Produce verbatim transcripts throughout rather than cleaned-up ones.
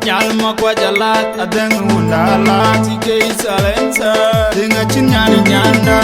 Nyal Makuac alath, adhëŋ wunda alath, ikei silencer. Dhëŋ acïn nyan nyanda.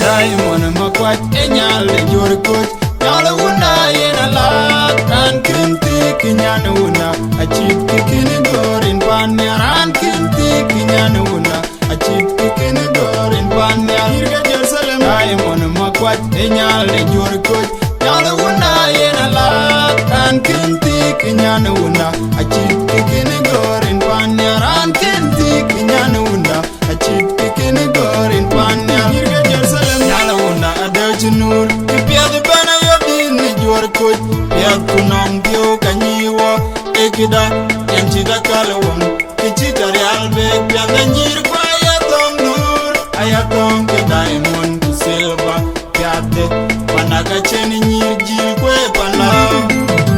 Diamond Makuac, e nyal de Jor Koc. Nyal wunda yen alath, raan kën thik nyan wunda. Acït kë kën gör in pan nhial, raan kën thik nyan wunda. Acït kë kën gör in pan nhial. Yïr ke Jerusalem, Diamond Makuac, e nyal de Jor Koc. Nyal wunda yen alath, raan kën thik nyan wunda. Acït kë kën gör in pan nhial, raan kën thik nyan wunda. Acït kë kën gör in pan nhial. Yïr ke Jerusalem, nyal wunda adë cï nur. Kë piɛth bɛ̈n ayök dït në Jor Koc. Piɛth ku nɔŋ dhiëu ka nyïï wɔ. Ee këda, yen cï ka kal wun. Kë cï ka rial bek piath anyïïr ku aya thɔŋ dhuur, aya thɔŋ ke diamond ku silver. Piathde, pana ka cïn nyïïr jil kue pana.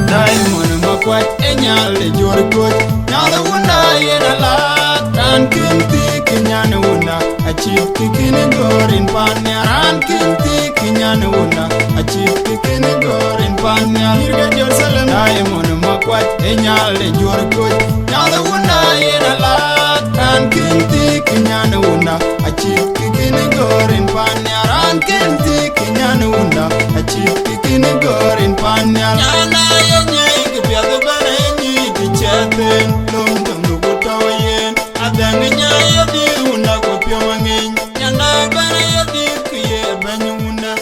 Diamond Makuac e nyal de Jor Koc, nyal wunda yen alath, raan kën thik nyan wunda, acït kë kën gör in pan nhial, raan kën thik nyan wunda, acït kë kën gör in pan nhial. Yïr ke Jerusalem, Diamond Makuac, e nyal de Jor Koc, nyal wunda yen alath, raan kën thik nyan wunda, acït kë kën gör in pan nhial, raan kën thik nyan wunda, acït kë kën gör in pan nhial. Nyana ye nyai kë piath bɛ̈n e nyïï kë cɛth en, löŋ töŋdu ku tɔ̈u yen, adhɛŋ nyai ye dïïr wunda ku piɔ̈u aŋeny, nyana bɛ̈n e ye dïïr kë ye bɛ̈ny wunda.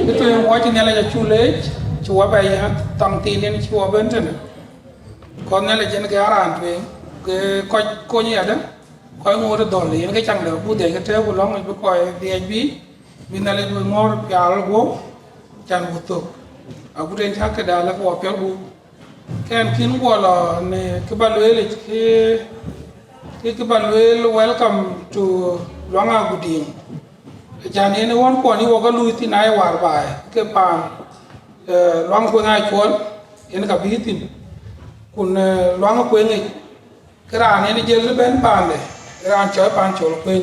Ë tueŋ, wɔ cï Nhialic acuk leec, cï wɔ bɛ yɛn thaŋ thiin yen cï wɔ bɛ̈n tënë. Kɔc Nhialic yen ke a raan tueŋ, ke kɔc kony yadë, kɔc ŋoot ë dhɔ̈l, yen ke caŋ de buk dhiɛc ke tëëk ku lɔ̈ŋ yic bï kɔc dhiɛc bï, bï Nhialic bï ŋɔ̈ɔ̈r pial guɔ̈p, can buk thök. Agut en cä këda lɛ̈k wɔ piɔl gup. Kɛn kïn guɔ lɔ në kë ba lueel yic, kë, kë, kë ba lueel, welcome to Luaŋ Agudiŋ. Acan yen ë ɣɔn kuɔn yï wɔ ke luui thïn, aye wäär baai ke paan, eh, Luaŋ Kueŋ Acuɔl, yen ka bï thïn. Kun, eh, Luaŋ Kueŋ yic, ke raan yen jël bɛ̈n paande, raan cɔl Pancol Kueŋ,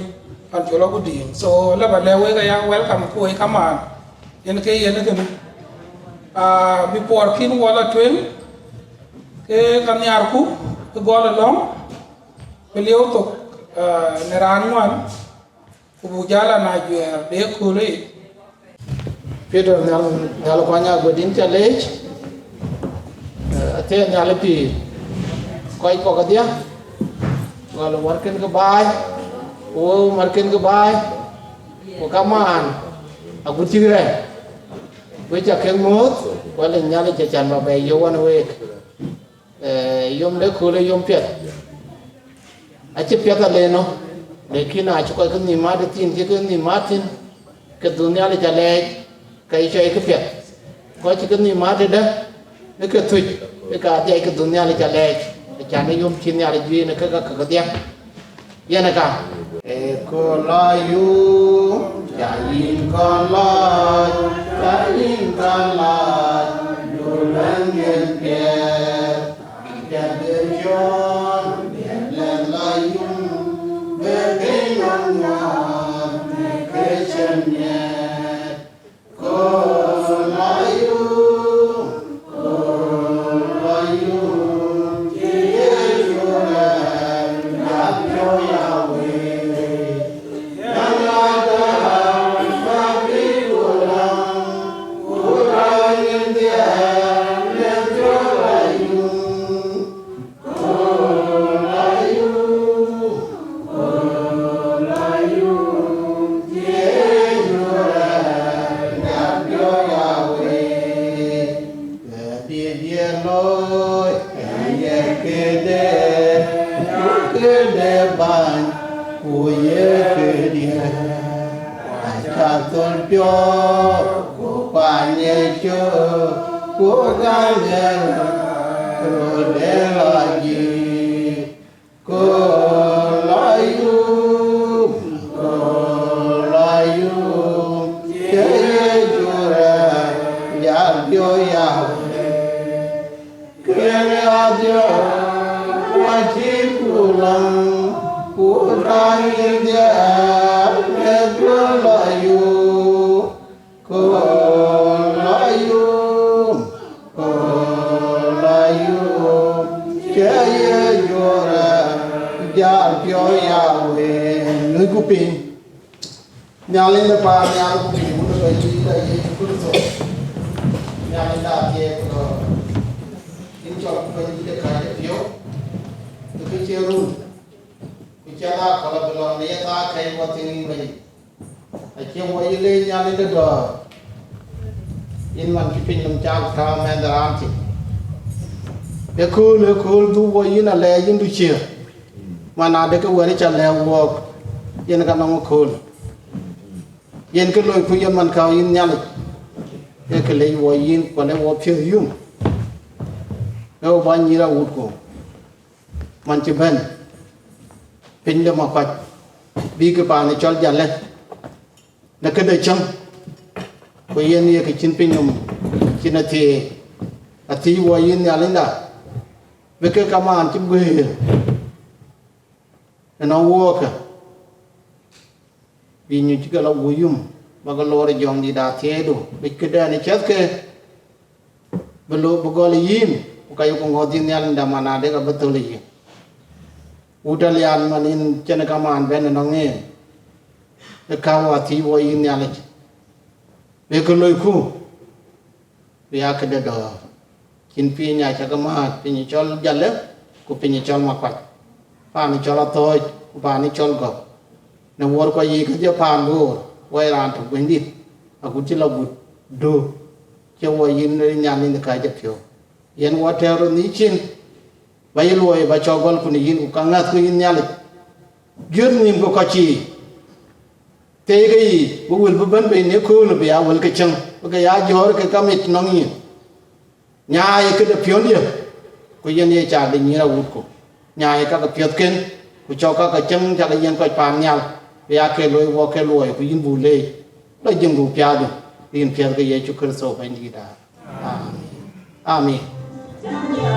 Pancol Agudiŋ. So, la ba lɛ̈k wek aya, welcome ku wek kamaan, yen ke yen kënë. Ah, before kïn wɔ lɔ tueŋ, ke ka nhiarku, ke gɔl ë lɔ̈ŋ, bï lieu thok, ah, në raan ŋuan, ku buk jal an ajuɛɛr de köölë yic. Peter Nhial, Nhial Kuany Agudiŋ, ca leec, eh, athiɛɛn Nhial ë pïïr, kɔc kɔ̈k kedhie, gɔl ë wärken ke baai, ku wëu märken ke baai, ku kamaan agut cïk rɛɛc, wek ca kek muɔ̈ɔ̈th, ku alec Nhialic acan ba bɛ̈i yök ɣɔn week. Eh, yom de kööl ee yom piɛth. Acï piɛth alënɔ, lakin acï kɔc ke nhïïm mat ë thïn, cï ke nhïïm mat thïn, ke dhuk Nhialic alɛɛc, ka ye cɔi këpiɛth. Kɔc cï ke nhïïm mat ëdë, ë ke thuc, ë ka dhiac ke dhuk Nhialic alɛɛc, acan ë yom cï Nhialic juëc në ke ka ke kedhie. Yen ë ka. Ë kööl lɔ yum, ca yïn kɔn lɔc, ca yïn kɔn lɔc, du lɛ̈ŋ yen piɛth, ca dëër cɔɔl, bï lɛ̈ŋ lɔ yum, bï piny lɔ nyuɔɔth, bï kecin miɛt. Këdï diɛt looi, ë ye këde, ku këde bäny, ku ye këdiɛ̈. Aca thol piɔ̈ɔ̈th, ku kuany ë cök, ku gäm ë röt, röt de lɔ jik. Kööl lɔ yum, kööl lɔ yum, Ye jurë, jal piɔ̈u ya. Kën ya dhiɔ̈k, wa cï ku lɔ̈ŋ, ku tɔ̈ yïn dhiëëth, në ku lɔ yum, ku lɔ yum, ku lɔ yum. Cï ye jurë, jal piɔ̈u ya wëë. Luɔ̈i ku piny. Nhialic de paannhial ku piny, wun ë Bɛ̈nydït da Yecu Kërtho, Nhialic da thiëëk ku dɔ̈ɔ̈r, yïn cɔl ku Bɛ̈nydït de kääc de piɔ̈u, ke kë cie run, ku cïn akɔ̈l abï lɔ në ye thaar kɛ̈c wɔ thïn yïn Bɛ̈nydït. Acie wɔ yï leec Nhialic de dɔ̈ɔ̈r, yïn man cï piny nɔm cak tääu mɛnh de raan thïn. Ëkööl, ëkööl dhuk wɔ yïn alɛɛc yïn du ciëër, man adë ke wɛ̈t ca lɛ̈k wɔɔk, yen ka nɔŋ ëkööl. Yen kë loi ku yen man kääu yïn Nhialic, ee kë lec wɔ yïn, ku lec wɔ piɔ̈th yum, ee wɔ bä nyïïr awutku, man cï bɛ̈n piny de Makuac, bï kë paan ë cɔl Jalle, në këde cäŋ, ku yen ye kë cïn piny nɔm cïn athieei, athii wɔ yïn Nhialicda, bï kë kamaan cï guëër ënɔɔnë wɔɔkë, bï nyuc ke lɔ wuyum, ba ke loor ë jɔŋdït athieeidu, bï këdɛn ë ciɛthke bï lo, bï gɔl ë yïn, ku ka yeku ŋɔ̈ɔ̈th yïn Nhialicda, man adë ka bï thöl ë yïn. Wut alian man yïn cïn kamaan bɛ̈n ënɔŋ en, ë ka wäthii wɔ yïn Nhialic, bï kë loiku, bï aa këde dɔ̈ɔ̈r. Cïn piny aa cak määt, piny cɔl Jalle, ku piny cɔl Makuac, paan cɔl Athɔ̈ɔ̈c, ku paan cɔl Gɔ̈k. Në wuɔ̈r kɔc yiic ke jɔ paan Bor, wɛ̈i raan tök Bɛ̈nydït, agut cï lɔ gut dö, cï wɔ yïn nyan yïn kääc de piɔ̈u. Yen wɔ tɛ̈ɛ̈u röt në yïcin, ba yï luɔi ba cɔk gɔl ku në yïn, ku ka ŋäthku yïn Nhialic. Jɔt nhïïm ke kɔc yiic, thieikë yiic, bï wël bï bɛ̈n bei në köölë bï aa wël ke cäŋ, bï ke ya jɔ̈ɔ̈r ke ka mit nɔŋ yïn. Nyaai këde piɔ̈ndiɛ̈, ku yen ye cak de nyïïr awutku. Nyaai ka ke piɔ̈thken, ku cɔk ka ke cäŋ cak yiɛ̈n kɔc paannhial, bï aa ke looi wɔ ke luɔi, ku yïn buk leec. Lɔ jiëŋdu piathdu, rin piɛth ke Yecu Kërtho Bɛ̈nydïtda. Amin. Amin.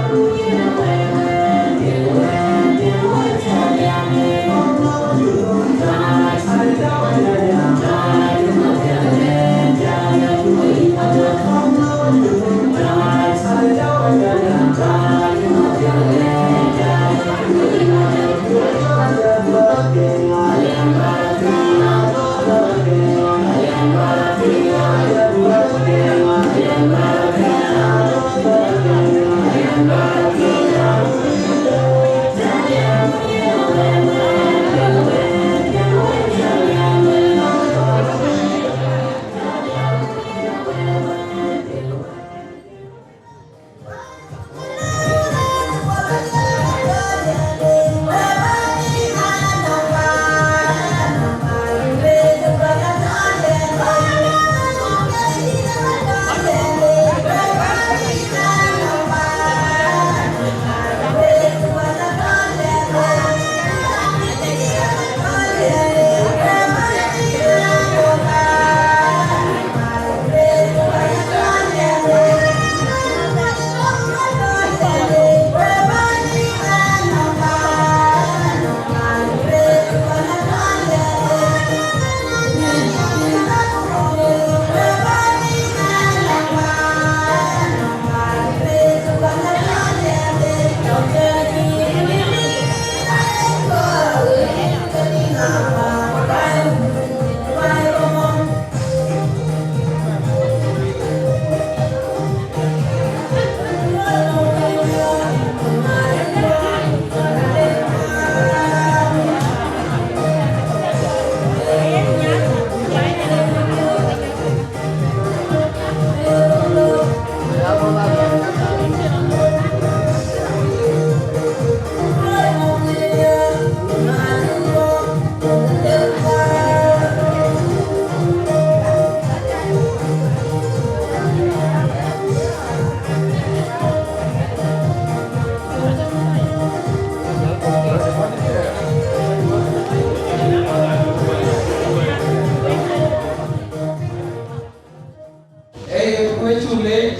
Cuk leec,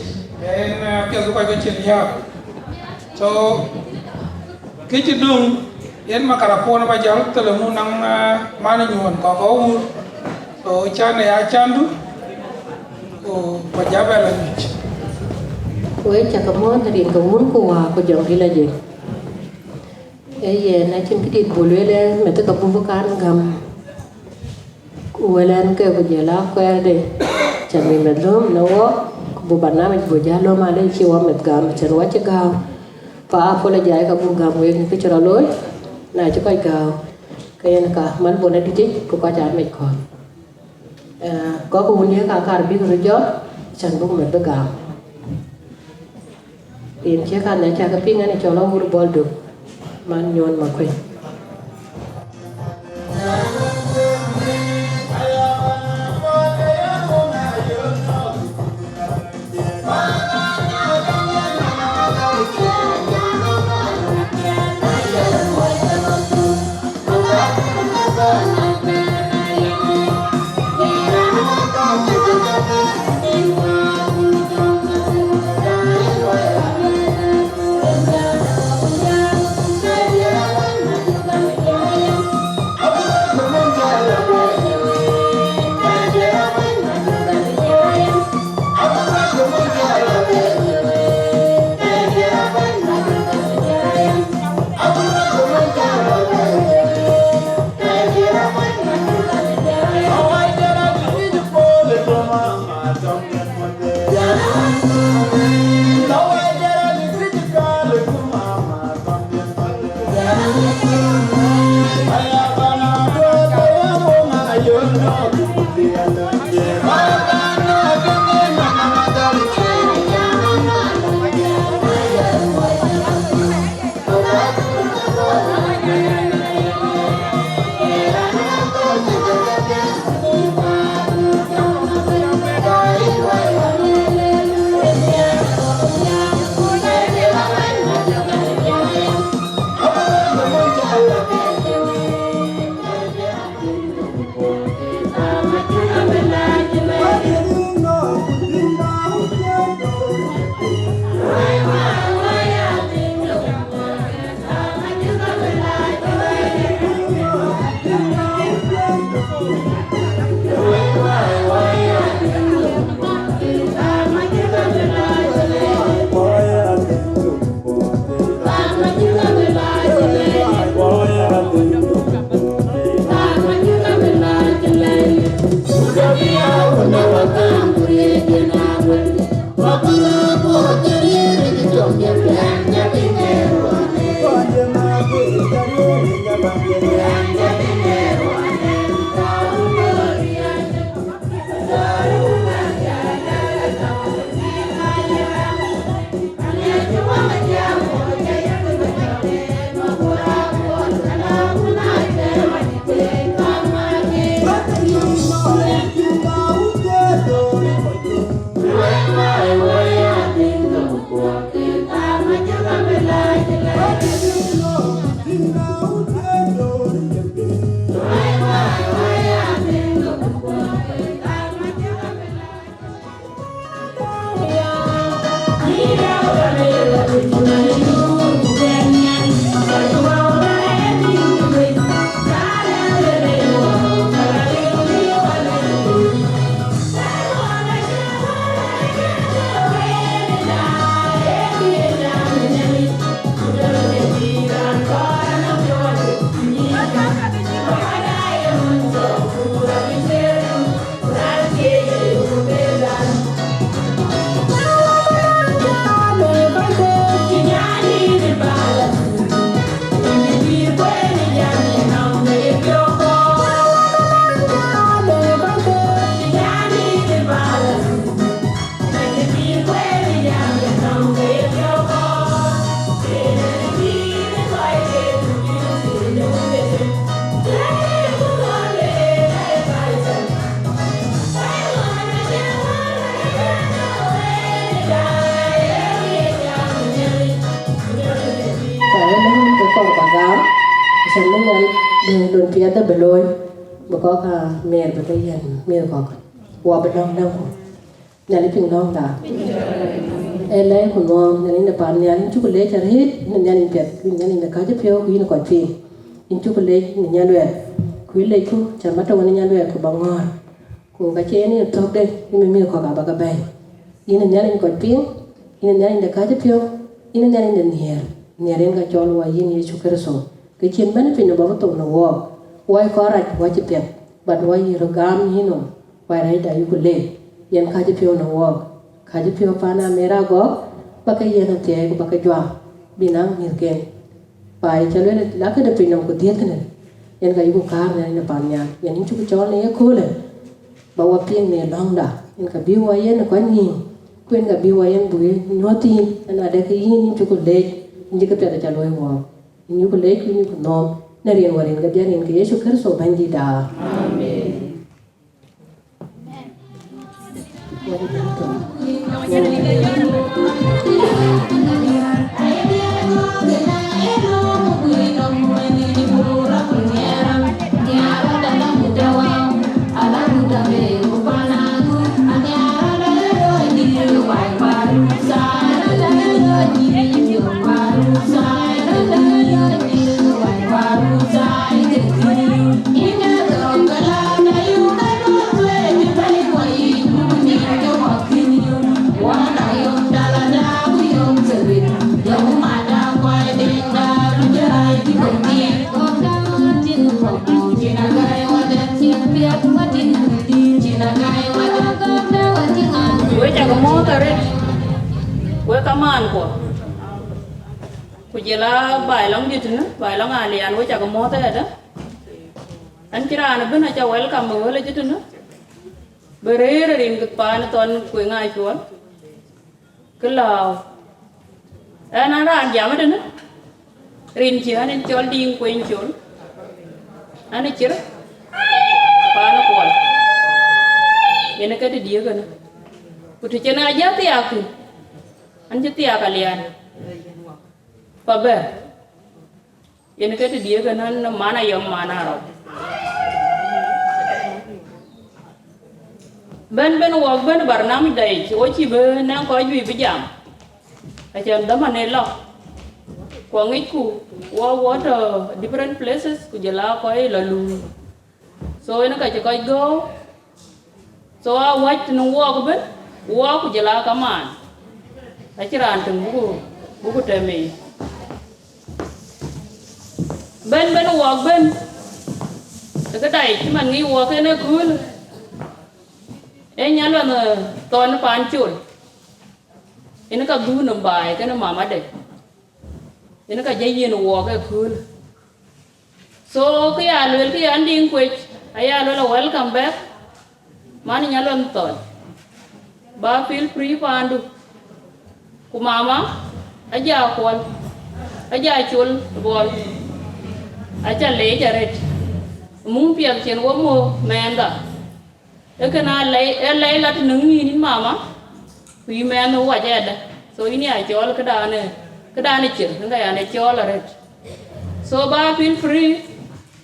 en, eh, piɛth bï kɔc ke cin yääk. So, kë cï döŋ, yen makarapon aba jäl thëlë mu naŋ, eh, man nyuɔ̈n kɔ̈k ë wur. So, can ë ya candu, ku ba ja bɛ la nyuc. Wek cä ke muɔ̈ɔ̈th rin ke wun ku wäär ku jɔŋdït la jël. Ee yen, acïn këdït buk lueel, ee meth ke buk bï kan gäm. Ku wël ɛn ke ku jɔl a kuɛɛrde, cän bï meth lööm në wɔ, ku buk barnamij buk jal lööm alë cï wɔ meth gam, cän wɔ cï gääu. Pa apologize ka buk gäm wek në kë cï rɔt looi, na cï kɔc gääu, ke yen ka man bun adïtic ku kɔc aa mec kɔ̈th. Eh, kɔ̈k wun ye ka kaar bïk röt jɔt, cän buk meth bï gam. Rin cï kan ë cä ke piŋ ɛn ë cɔl Awur Bɔl Dök, man Nyuɔ̈n Makuëny. Ku ëmën ke kɔɔr ba gam, cän bï Nhialic bï lon piɛth bï looi, bï kɔ̈k aa miɛɛr bï ke yɛn miɛɛr kɔ̈k, wɔ bï nɔ̈k nɔ̈k ku. Nhialic piŋ lɔ̈ŋda. Ee lɛc ku nuɔɔm, Nhialic de paannhial, yïn cuk leec arëët, yïn Nhialic piɛth, yïn Nhialic de kääc piɔ̈u, ku yïn kɔc piŋ. Yïn cuk leec në Nyaluɛɛr, ku yï lecku, cä ba tɔ̈u në Nyaluɛɛr ku ba ŋɔ̈ɔ̈r. Ku ka cie yen ye thökde, yïn mïth kɔ̈k aba ke bɛ̈ɛ̈i. Yïn Nhialic kɔc piŋ, yïn Nhialic de kääc piɔ̈u, yïn Nhialic de nhiëër, nhiëër yen ka cɔl wɔ yïn Yecu Kërtho. Kë cïn bɛ̈n piny nɔm ba bï thou në wɔɔk, wɔ ye kɔc rac, wɔ cï piɛth, but wɔ ye röt gam yïn nɔm, wɔ ye rɛɛcda yïku leec, yen kääc piɔ̈u në wɔɔk, kääc piɔ̈u paan Amer Agɔɔk, ba ke yen athiɛɛi ku ba ke juak, bï naŋ mïthken. Baai cä lueel la këde piny nɔm ku dhiëth kënë, yen ka yïku kaar në rin ë paannhial, yen yïn cuk cɔɔl në ye köölë, ba wɔ piŋ në lɔ̈ŋda, yen ka bï wɔ yen ë kɔc nyïïn, ku yen ka bï wɔ yen buk ye nyuɔ̈th thïn, yen adekë yïn yïn cuk leec, yïn cï këpiɛth ca luɔ̈i wɔɔk, yïn yïku leec ku yïn yïku nhɔ̈ɔ̈m, në rin wär rin ke dhiëth, rin ke Yecu Kërtho Bɛ̈nydïtda. Amen. Wek cak mɔ̈ɔ̈th arëët, wek kamaan kuɔ, ku jël a baai lɔŋ jëtënë, baai lɔŋ Alian, wek cak mɔ̈ɔ̈th ëyadä. An cï raan ëbën aca welcome ë wël jëtënë, bï rëër rin kë paan Thɔn Kueŋ Acuɔl. Kë lääu, ɣɛn an raan jam ëtënë, rin cï ɣɛn en cɔl Diŋ Kueny Col, an ë Cir, paan ë Kuɔl, yen ë ke të diëëk ënë. Ku të cïn a jɔ thiaak thïn, an cï thiaak Alian, pa bɛ̈. Yen ke të diëëk ënɔn, man ayɔm man arɔp. Bɛ̈n bɛ̈n wɔk bɛ̈n barnamij da yic, wo cï bï nɛŋ kɔc juëc bï jam. Acän dhaman ë lɔ, ku aŋicku, wɔ wɔ tɔ different places, ku jël a kɔc lɔ luui. So yen ka cï kɔc gɔ̈ɔ̈u. So a wääc tënë wɔɔk ëbën, wɔɔk ku jël a kamaan, acïn raan tïŋ buku, buku tɛ̈m ë yic. Bɛ̈n bɛ̈n wɔɔk bɛ̈n, ë këda yic cï man ŋic wɔɔk en ë kööl, ee Nyaluɛnh Thɔn Paan Col, yen ka dhuk nɔm baai kenë mamade, yen ka jɔ yiën wɔɔk ë kööl. So kë ya luel kë yan Diŋ Kuec, aya luel a welcome back, man Nyaluɛnh Thɔn. Ba feel free paandu. Ku mama, aja Kuɔl, aja Col Buɔl, aca leec arëët. Muk piɛth cïn wo muk mɛɛnda. Ee kënë alɛi, ee lɛi la të nɔŋ yïn yïn mama, ku yï mɛnh ë wac ëyadä. So yïn ya cɔɔl këdan ë, këdan ë Cir, yen ka yan ë cɔɔl arëët. So ba feel free,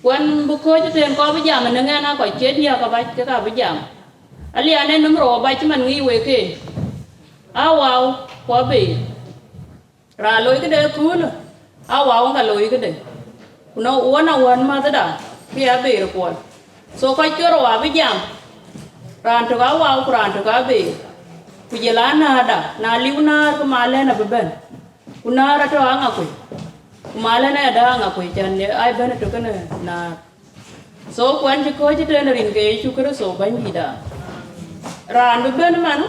wën bï kɔc tëën kɔc bï jam ënɔŋ ɣɛn, aa kɔc cie diäk abac, kek abï jam. Alian ë nɔm rou abac cï man ŋic wek en. Awau, ku abeer. Raan loi këde köölë, awau ka loi këde. Ku na wën a wän mäthda, ke ya beer Kuɔl. So kɔc ke rou abï jam, raan tök awau ku raan tök abeer. Ku jël a näärda, na liu näär ke malɛn abï bɛ̈n. Ku näär atɔ̈ aŋakuëc, ku malɛn ëyadä aŋakuëc, cän aa bɛ̈n ëtök kenë näär. So kuɛn cï kɔ̈ɔ̈c ëtënë rin ke Yecu Kërtho Bɛ̈nydïïtda. Raan bï bɛ̈n man,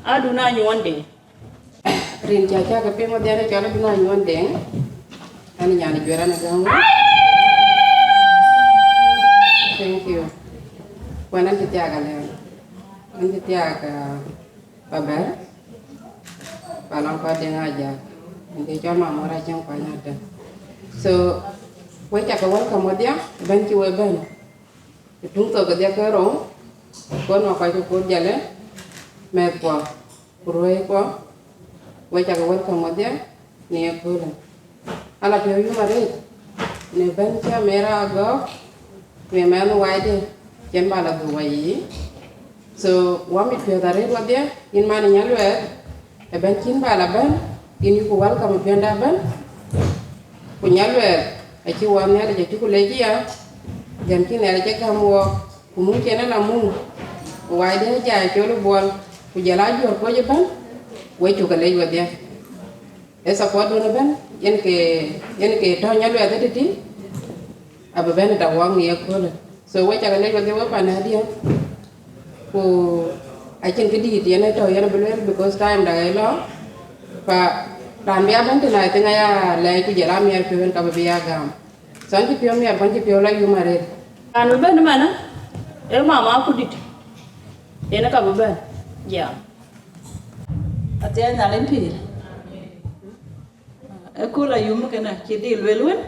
adun anyuɔɔn de. Rin ca cak ke piŋ wadhiɛn ë cɔl Abuna Nyuɔn Deŋ, an nyan Juɛ̈r an Agäŋ. Thank you. Wën an cï thiaak alɛ̈ɛ̈u, an cï thiaak, ah, Pabɛ̈r, Palɔŋ Kɔt Deŋ Ajak, an cï cɔl Mamɔr Acieŋ Kuany Adäŋ. So, we cak ke welcome wadhiɛ, bɛ̈n cï we bɛ̈n. Ë tuŋ thok kedhie ke rou, kon wa kɔc ke Kuur Jalë, mɛ̈thkuɔ, ku ruɛ̈ɛ̈ckuɔ, we cak welcome wadhiɛ në yeköölë. Ala piɔ̈u yum arëët, në bɛ̈n cï Amer Agɔɔk, ku ye mɛnh wacde, cïn ba la dhuk wa yiic, So, wɔ mit piɔ̈ɔ̈th arëët wadhie, yïn man ë Nyaluɛɛth, ëbɛ̈n cïn bä la bɛ̈n, yïn yuku welcome ë piɔ̈nda ëbɛ̈n. Ku Nyaluɛɛth acï wɔ Nhialic acï ku lec ya, gɛm cï Nhialic ë gäm wɔ, ku muk cïn ala muk, ku waai dï jai col ë buɔl, ku jɔl a juɔ̈r kɔc ëbɛ̈n, we cuk ke lec wedhie. Ë support duɔ̈n ëbɛ̈n, yen ke, yen ke tɔ̈ Nyaluɛɛth ëtëtï, abï bɛ̈n ë tɔ̈ wɔk në ye köölë. So, we cak lec wedhie we pan ë diɛ̈. Ku acïn kë dït yen ë tɔ̈ yen abï lueel, because time da ë lɔ, pa raan bï a bɛ̈n tënë, I think aya lɛɛc ku jɔl a miɛt piɔ̈u yen ka bï bï a gam. So, an cï piɔ̈u miɛt, ku an cï piɔ̈u la yum arëët. Raan bï bɛ̈n ëmɛnë, ee mama Akudït, yen ka bï bɛ̈n. Yeah. Athiɛɛi Nhialic pïïr. Ë kööl ayum kënë cï dï lueel wën,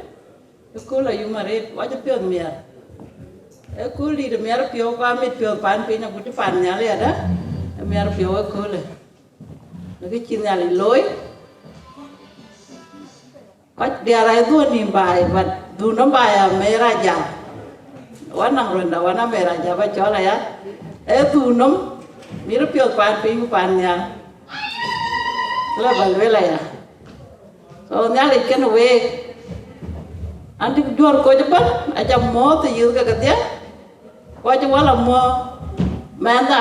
ë kööl ayum arëët, wacï piɔ̈ɔ̈th miɛr. Ë kööl dït miɛr piɔ̈u, ka mit piɔ̈ɔ̈th pan piny, agut cï pan Nhialic ada, ë miɛr piɔ̈u ë köölë. Në kë cï Nhialic looi, kɔc diäär aa dhuɔ̈n nïïm baai, but dhuɔ̈n nɔm baai amer aja. Wan nɔm röndä, wan amer aja, ba cɔl aya. Ee dhuɔ̈n nɔm, mit piɔ̈ɔ̈th pan piny ku pan nhial. Lë ba lueel aya. So, Nhialic kenë week, an, cï juɔ̈r kɔc ëbɛ̈n, aca muɔ̈ɔ̈th ë yith ke kedhie, ku acï wal amuɔ̈ɔ̈th mɛnhda,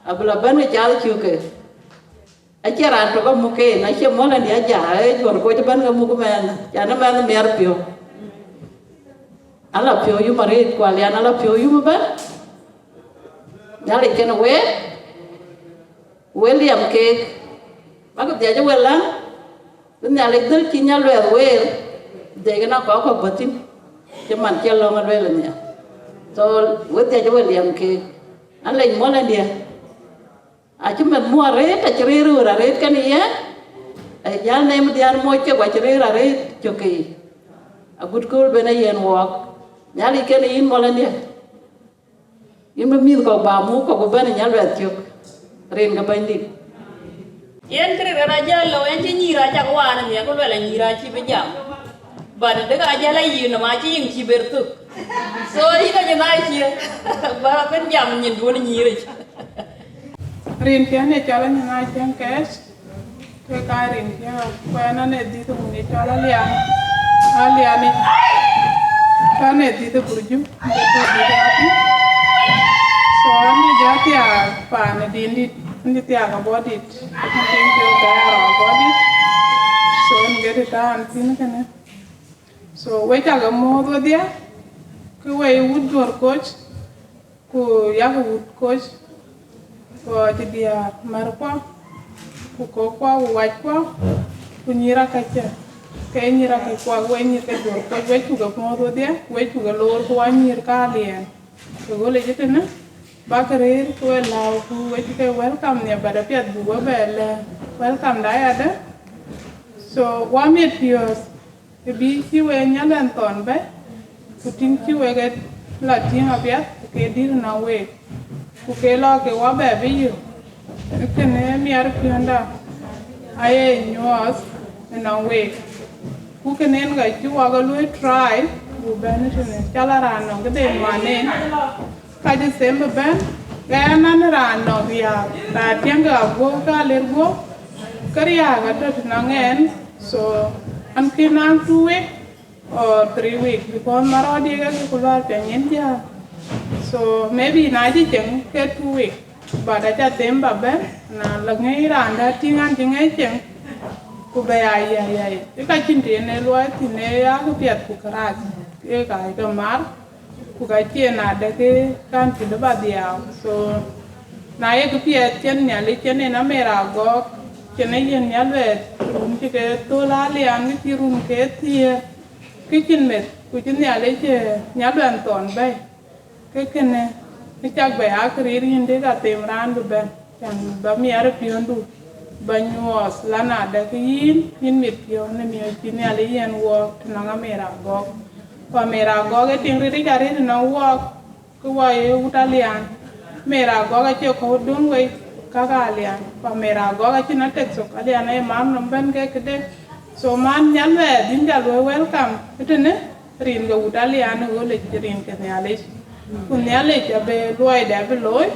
abï la bɛ̈n ke cath cök ke. Acie raan tök amuk en, acie mɔ̈l en ya ja, ee juɔ̈r kɔc ëbɛ̈n ke muk mɛnh, can ë mɛnh miɛr piɔ̈u. Ala piɔ̈u yum arëët, ku alian ala piɔ̈u yum ëbɛ̈n. Nhialic kenë week, we liɛm keek, bäk dhiac ë we läŋ, bï Nhialic dhël cï Nyaluɛɛth weer, dhiac kën akɔ̈k kɔ̈k bɔ̈ thïn, cï man cï lɔ̈ŋ ë lueel ë nhial. So, we dhiac ë we liɛm keek, an, lec mɔ̈l en diɛ̈. Acï meth muɔ̈r arëët, acï rëër ɣöör arëët kenë yen, ee jäl neem diäär moc kek, ku acï rëër arëët cök ke yic. Agut kööl ben ee yen wɔɔk. Nhialic kenë yïn mɔ̈l en diɛ̈. Yïn bï mïth kɔ̈k bä muk kɔ̈k bï bɛ̈n ë Nyaluɛɛth cök, rin ke Bɛ̈nydït. Yen kërë rɛn ajäl lɔ, en cï nyïïr acak waan ë miɛk, ku luɛl anyïïr acï bï jam. But dëk ajäl ayï nɔm acï yiŋ cï ber thök. So, yïn anyï na cie, ba ben jam nyin duɔ̈n nyïïric. Rin cï en ee cɔl anyï na cï en kɛɛc, ke ka rin cï en, ku en ane dhïth wun ye cɔl Alian. Alian ic, ka ane dhïth ë Burju, ke ka dhïth ë Api. So, an dï jɔ thiaak paan ë dindït, an dï thiaak abɔ̈ dït, an dï thiaak abɔ̈ dït. So, an get it done thïn kënë. So, we cak muɔ̈ɔ̈th wedhie, ke we wut juɔ̈r koc, ku yak wut koc, ku acï diäär märkuɔ, ku kökkuɔ, ku wackua, ku nyïïr akäcë, ke nyïïr akäckuɔ, we nyïïr ke juɔ̈r koc, we cuk muɔ̈ɔ̈th wedhie, we cuk loor, ku wa nyïïr ka Alian. Ke ɣöl ëcï tënë, bäk rëër, ku we lääu, ku we cï ke welcome nhiɛ̈, but apiɛth buk we bɛ lɛ̈k welcome da yadë. So, wa miɛt piɔ̈ɔ̈th, të bï cï we Nyaluɛɛth thɔn bɛ̈i, ku tïŋ cï wek e la tïŋ apiɛth, ku ke dït nɔm week, ku ke lɔ ke wa bɛ bï yök. Kënë miɛt piɔ̈nda aye nyuɔɔth ënɔm week. Ku kënë en ka cï wak e luɔ̈i try, ku bɛ̈n tënë, cä la raan nɔŋ këden man en, ka cï them bï bɛ̈n, ɣɛn an raan nɔŋ riääk, raan tiɛŋkë aguɔ̈u ka ler guɔ̈u, ke riääk atɔ̈ tënɔŋ ɛn, so an kï naŋ two week or three week, because marɔ̈ɔ̈diɛ̈ ke ku luaar piɛny yen diäär. So maybe na cï cieŋ ke two week, but aca them ba bɛ̈n, na la ŋɛ̈i raan dä tïŋ an cï ŋɛ̈i cieŋ, ku bɛ ya yäi yäi. Ë ka cïn të yen e luɔi thïn, ee ya kë piɛth ku kërac, ee ka ke mar, ku ka cie na dɛ̈ ke kan cï dë ba dhiau. So na ye kë piɛth cïn Nhialic cïn en Amer Agɔɔk, cïn e yen Nyaluɛɛth run cï ke thöl Alian, kë cï run ke thiëër, kë cïn meth, ku cï Nhialic, eh, Nyaluɛɛth thɔn bɛ̈i. Ke kënë, kë cak bɛ ya kë rëër yïn dï ka them raan bï bɛ̈n, can ba miɛt ë piɔ̈ndu, ba nyuɔɔth, la na dɛ̈ ke yïn, yïn mit piɔ̈u në miɔ̈c cï Nhialic yiɛ̈n wɔɔk tënɔŋ Amer Agɔɔk. Ku Amer Agɔɔk ee tiŋ rëëric arëët ënɔŋ wɔɔk, ke wɔ ye wut Alian. Amer Agɔɔk acie kɔ̈u döŋ wei, kak Alian. Ku Amer Agɔɔk acïn atek thok, Alian aye mar nɔm bɛ̈n ke këde. So man Nyaluɛɛth, yïn ca luɔi welcome ëtënë, rin ke wut Alian ë ɣölic, rin ke Nhialic. Ku Nhialic abï luɔide abï looi,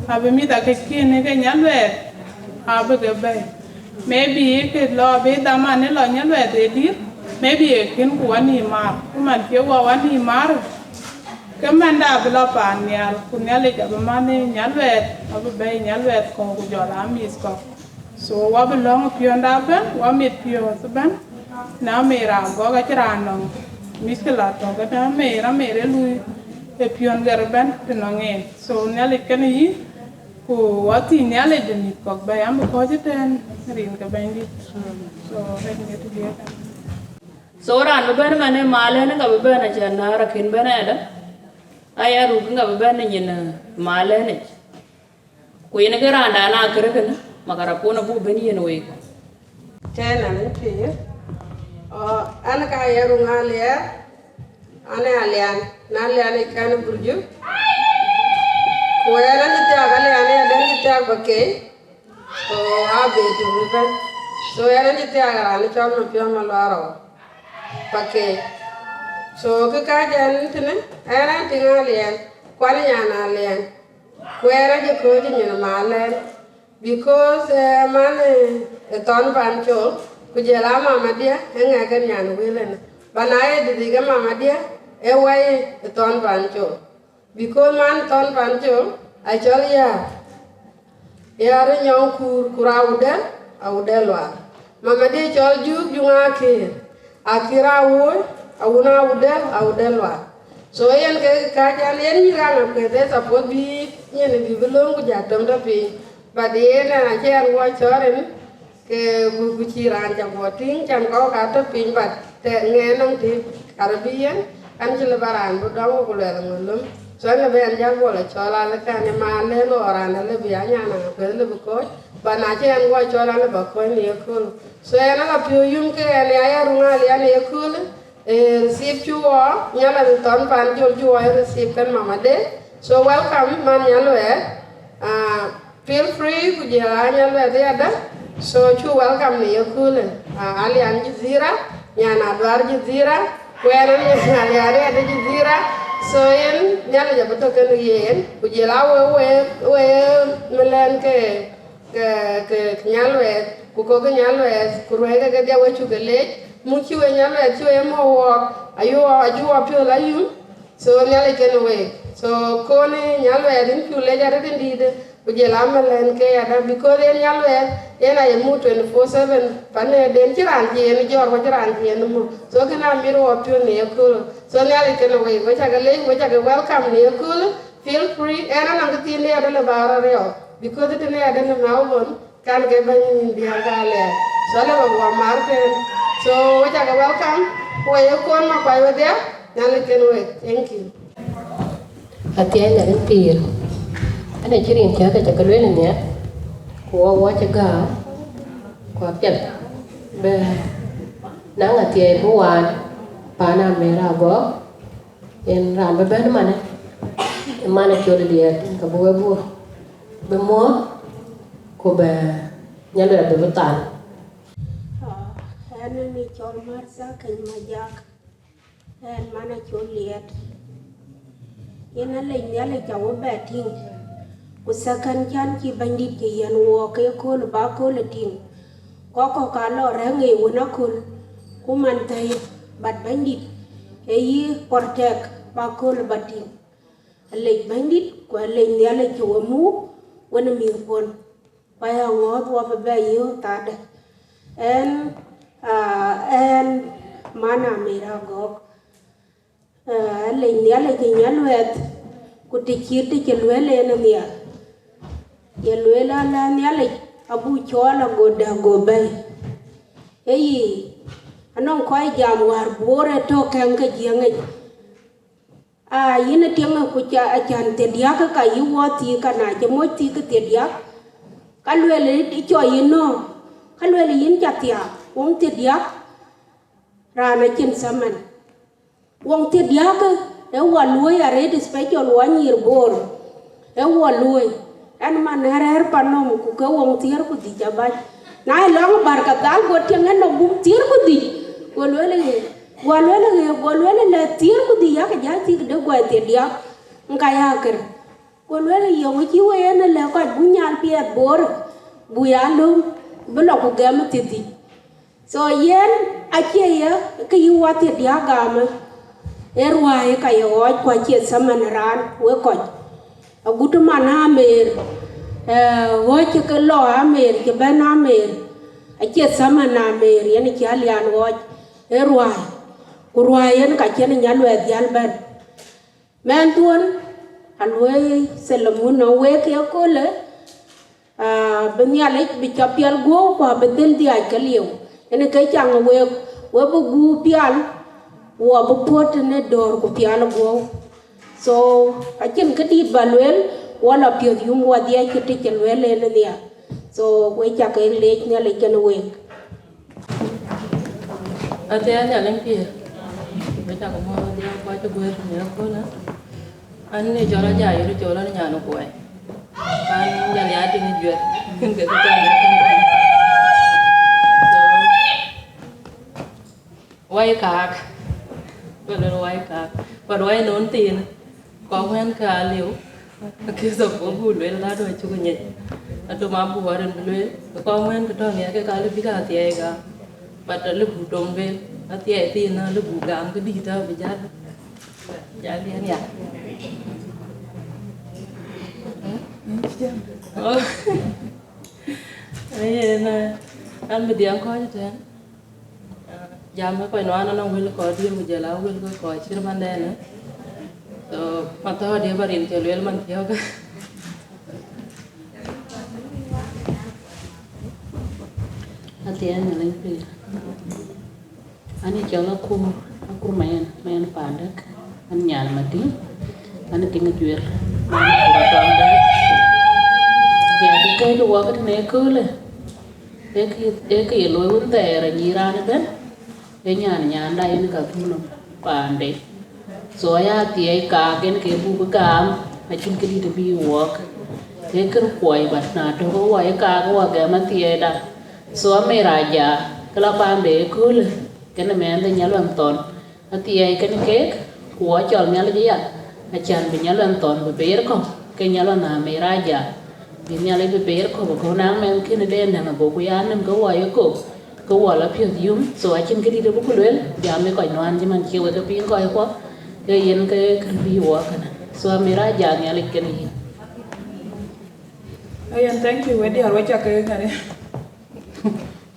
Abï mïth akëc kën ke Nyaluɛɛth, abï ke bɛ̈i. Maybe ke lɔ bï dhaman ë lɔ Nyaluɛɛth ë dït, maybe ë kën ku wä nïïm maar. Ku man cï wä wä nïïm maar, ke mɛnda abï lɔ paan nhial, ku Nhialic abï man ë Nyaluɛɛth, abï bɛ̈i Nyaluɛɛth kɔ̈u ku jɔl aa mïth kɔ̈u. So wä bï lɔ̈ŋ piɔ̈nda ëbɛ̈n, wä mit piɔ̈ɔ̈th ëbɛ̈n. Na mer agɔk acï raan nɔŋ mïthkëla tɔ̈ kënë, amer, amer ë lui ë piɔ̈n gɛr ëbɛ̈n të nɔŋ en. So Nhialic kënë yï, ku wä thïn Nhialic bï mïth kɔ̈k bɛ̈i, an bï kɔ̈ɔ̈c ëtɛ̈ɛ̈n rin ke Bɛ̈nydït. So rɛ̈c ŋet diëëk. So raan bï bɛ̈n man ë malɛn ka bï bɛ̈n acän na rakin bɛ̈n ɛdë. Aya ruk ŋa bï bɛ̈n nyin malɛnic. Ku yen ke raandan akër kënë, makarapon abuk bɛ̈n yen week. Tɛ̈n an pïïr, ɔ, an ka ye ruŋ Aliɛɛr, an ë Alian, na Alian ë kɛn Burju. Ku ɣɛn an cï thiaak Alian, ë adɛ̈n cï thiaak Pakëc, ku abï tök ëbɛ̈n. So ɣɛn an cï thiaak raan cɔl Mapiɔ̈u Maluarou, Pakëc. So kë kääc ɛn tënë, ɣɛn an tiŋ Alian, ku an nyan Alian. Ku ɣɛn acï kööc nyin malɛn, because, eh, man, eh, ë thɔn pan col, ku jɔl a mamadiɛ̈, ë ŋɛk ë nyan wël ënë. Ba na ye dït ke mamadiɛ̈, ë wai ë thɔn pan col. Because man thɔn pan col, acɔl Yäär. Yäär ë Nyɔŋkuur, ku raan Awudɛ̈l, Awudɛ̈l Lual. Mamadiɛ̈ cɔl Juuk, Juuk Akër. Akër Awuɔ̈c, Awun Awudɛ̈l, Awudɛ̈l Lual. So yen ke kääc an, yen yï raan Akuëth ë suppose bï nyin bï bï lööm ku jɔ tɔ̈m tɔ̈ piny. But yen, ah, acï ɛn guɔ cɔɔr en, ke ku, ku cï raan ca guɔ tïŋ, can kɔ̈k ka tɔ̈ piny, but të ŋɛɛn nɔm tï Arabian, an cï lëu ba raan bï dɔm ku luɛl ŋö löm. So an lëu bï ɛn jal guɔ la cɔɔl alë kan ë malɛn ɣɔn raan alë bï anyan Akuëth lëu bï kɔ̈ɔ̈c. But na cï ɛn guɔ cɔɔl alë ba kɔ̈ɔ̈c në yeköl. So ɛn ala piɔ̈u yum ke ɛn ya ya ruŋ Alian në yeköl, eh, receive cuk wɔ, Nyaluɛɛth thɔn pan col cuk wɔ receive kën mamadiɛ̈. So welcome, man Nyaluɛɛth. Ah, feel free, ku jɔl a Nyaluɛɛth yadë. So cuk welcome në yeköl. Ah, Alian Jazira, nyan Aduar Jazira, ku ɛn an nyan Alian yadë Jazira. So yen Nhialic abï tɔ̈ kën yen, ku jɔl a we, we, we malɛn ke ke, ke, ke Nyaluɛɛth, ku kɔc ke Nyaluɛɛth, ku ruɛɛi ke kedhie we cuk ke leec, muk cï we Nyaluɛɛth cï we mɔ̈u wɔɔk, ayu, ayu wɔ piɔ̈ɔ̈th ayum. So Nhialic kën week. So kɔn ë Nyaluɛɛth yïn cuk leec arëët yïn dïït, ku jɔl a malɛn ke yadë, because yen Nyaluɛɛth, yen aye muk twenty four seven, pan ë den cï raan cï yen jɔɔr, ku cï raan cï yen muk. So kën amit wɔ piɔ̈ɔ̈th në yeköl. So Nhialic kën week, we cak ke leec, we cak ke welcome në yeköl. Feel free, ɛn anɔŋ kë thiin de adë lë bä rɔt riɔu, because tënë adë lë Melbourne, kan ke bɛ̈ny nïn diäär ka lɛɛr. So lë bä guɔ mar tën. So we cak ke welcome, ku we ye kɔn ma kuac wedhie, Nhialic kën wek. Thank you. Athiɛɛi Nhialic pïïr. Ɛn acï rin thiäk ke cä ke lueel nhial, ku wɔ wɔ cï gäär, ku apiɛth bï naŋ athiɛɛi bï waan paan Amer agɔɔk. Yen raan bï bɛ̈n manë, ë man ë col Liɛɛt, ka bï we bɔ̈, bï muɔ̈ɔ̈th, ku bï Nyaluɛɛth bï bï thal. Ah, ɛn ë cɔl Martha Keny Majak, ɛn man ë col Liɛɛt. Yen alec Nhialic ca we bɛ tïŋ, ku second chance cï Bɛ̈nydït cï yiɛ̈n wɔɔk ke kööl bä kööl ë tïŋ. Kɔc kɔ̈k ka lɔ rɛ̈ŋ ë wën aköl, ku man thɛ̈i, but Bɛ̈nydït ë yï protect bä kööl bä tïŋ. Alec Bɛ̈nydït, ku alec Nhialic cï we muk wën ë mïthkuɔn. Ku aya ŋɔ̈ɔ̈th wɔ bï bɛ yöök thaadë. Ɛn, ah, ɛn man Amer agɔɔk. Ee, alec Nhialic ë Nyaluɛɛth, ku të cït të cï lueel en ë nhial. Ye lueel ala Nhialic abuk cɔɔl ago dɛ̈k go bɛ̈i. Ee yic, anɔŋ kɔc jam wäär Bor ë tök kɛ̈ŋ ke Jiëŋic. Aa, yïn ë tiëŋ ku ca, acan thiërdiäk ka yï wɔ thiëëk, ka na cï moc thiëëk ke thiërdiäk, ka lueel ë cɔɔl yïn nɔ̈k, ka lueel yïn ca thiaak, wöŋ thiërdiäk, raan acïn thaman. Wöŋ thiërdiäk ë wɔ luöi arëët, special wɔ nyïïr Bor ë wɔ luöi. Ɛn man ë rɛ̈ɛ̈r pan nɔm ku ke wöŋ thiëër ku dhïc abac. Na ë lɔ̈ŋ barkadhal, go tiɛŋ ɛn nɔm buk thiëër ku dhïc, go lueel ë ɣee, go lueel ë ɣee, go lueel ë lɛ thiëër ku dhïc yak jäl thiëëk de guɔ thiërdiäk, ŋka ya kër. Ku lueel, yöŋ cï we yen lɛ̈k kɔc buk nyal piɛth Bor, buk ya löm, bï lɔ ku gɛm ë thiërdhïc. So yen acie ye kë yï wäthii diäk gaamë, ee ruääi ka ye ɣɔɔc ku acie thaman raan wek kɔc. Agut man amer, eh, ɣɔ̈c cï ke lɔ amer, cï bɛ̈n amer, acie thaman amer yen cï alian ɣɔɔc, ee ruääi, ku ruääi yen ka cïn nya luɛth jäl bɛ̈n. Mɛnhduön, aluɔi thalamon nɔŋ wek ëköölë, aa, bï Nhialic bï cɔk pial guɔ̈u ku abï dhil dhiac ke liu. Yen ke caŋ wek, we bï gup pial, ku abï puɔ̈t në döör ku pial guɔ̈u. So acïn këdït ba lueel, wala piɔ̈th yum wadhiɛ cï tëc cï lueel en nhial. So we ca ke leec Nhialic kenë wek. Athiɛɛi Nhialic pïïr, we cak muɔ̈ɔ̈th diäk kɔc cï guëër tënë ëköölë. An, ë cɔl Ajai, ë cɔl an, nyan Kuɔi. An, Nhialic ya tïŋ ë juëc, kën ke kë cɔl an, so, wai kaak, wala wai kaak, but wai nɔn thiin, kɔc wën ka liu, akë support buk lueel la do cuk nyic. Atum abuk wär en bï lueel, kɔc wën kë tɔ̈ ŋiɛc ke ka lë bï ka thiɛɛi gam, but lë buk tom lueel, athiɛɛi thiin na lë buk gam këdït abï jäl, jäl yen ya. Oh. Yen, eh, an bï dhiɛŋ kɔc tɛ̈n. Jam ë kɔc nuan anɔŋ wël kɔc diëër ku jɔl a wël ke kɔc cït man dɛn ë. So, man thɔ̈ɔ̈dië ba rin cï lueel man thiɔ̈k. Athiɛɛi Nhialic pïïr. An ë cɔl Akur, Akur Mayen, Mayen Pandek, an nyan Madiŋ, an ë tiŋ ë Juër, an ë Kur Tɔŋ Dɛ̈ɛ̈r. Nhialic kë kɛ̈ɛ̈c wɔ ke tënë ëköölë, ee kë, ee kë ye looi wën thɛɛr anyïïr raan ëbɛ̈n, ee nyan nyanda yen ka thun nɔm paande. So aya thiɛɛi kaak yen ke buk bï gam, acïn këdït bï wɔɔk. Ee kën kuɔi, but na tök ë wɔ ye kaak ë wɔ gɛm athiɛɛida. So Amer Aja, ke la paande ëköölë, kenë mɛɛnhde Nyaluɛm Thɔn. Athiɛɛi kenë keek, ku wɔ cɔl Nhialic aya, acan bï Nyaluɛm Thɔn bï beer kɔ̈u, ke Nyaluɛm Amer Aja, bï Nhialic bï beer kɔ̈u, ku na mɛnh kënë den däŋ ago ku ya nïm ke wɔ ye kok. Ke wɔ la piɔ̈th yum, so acïn këdït abuk lueel, jam ë kɔc nuan cï man cie wek ke piŋ kɔc kuɔ, ke yen ke kën bï wɔ kënë. So Amer Aja, Nhialic kenë yïn. Ayen, thank you, we diäär, we cak ke ŋade.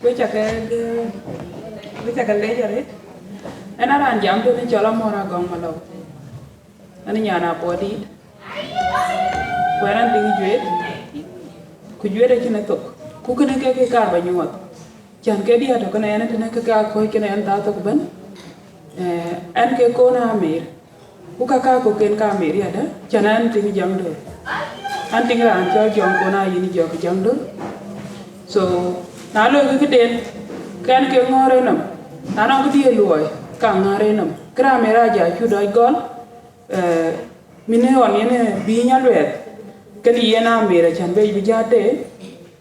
We cak ke, we cak ke leec arëët. Ɛn a raan jam tënë cɔl Amɔ̈r Agɔŋ Malɔu. Ɛn nyan Abuɔdït. Ku ɛn an, tiŋ Juëët, ku Juëët acïn ë thok. Ku kënë ke kë kaar ba nyuɔɔth. Cän ke diäär tɔ̈ kënë ɛn tënë ke ka kɔ̈ɔ̈c kënë ɛn thaa thok ëbɛ̈n. Eh, ɛn ke kɔn Amer. Ku ka ka koken ka Amer yadë, cän an, tiŋ Jaŋdöör. An, tiŋ raan cɔl Jɔŋ kɔn a yïn jɔk Jaŋdöör. So na loi ke këden, ke ɛn ke ŋɔ̈ɔ̈r enɔm. Na nɔŋ këdï ye luɔi, ka ŋäär enɔm. Kë raan Amer Aja cuk dɔc gɔl, eh, min ë ɣɔn yen ë bï Nyaluɛth, kënë yen Amer acän bɛ̈c bï jat tei,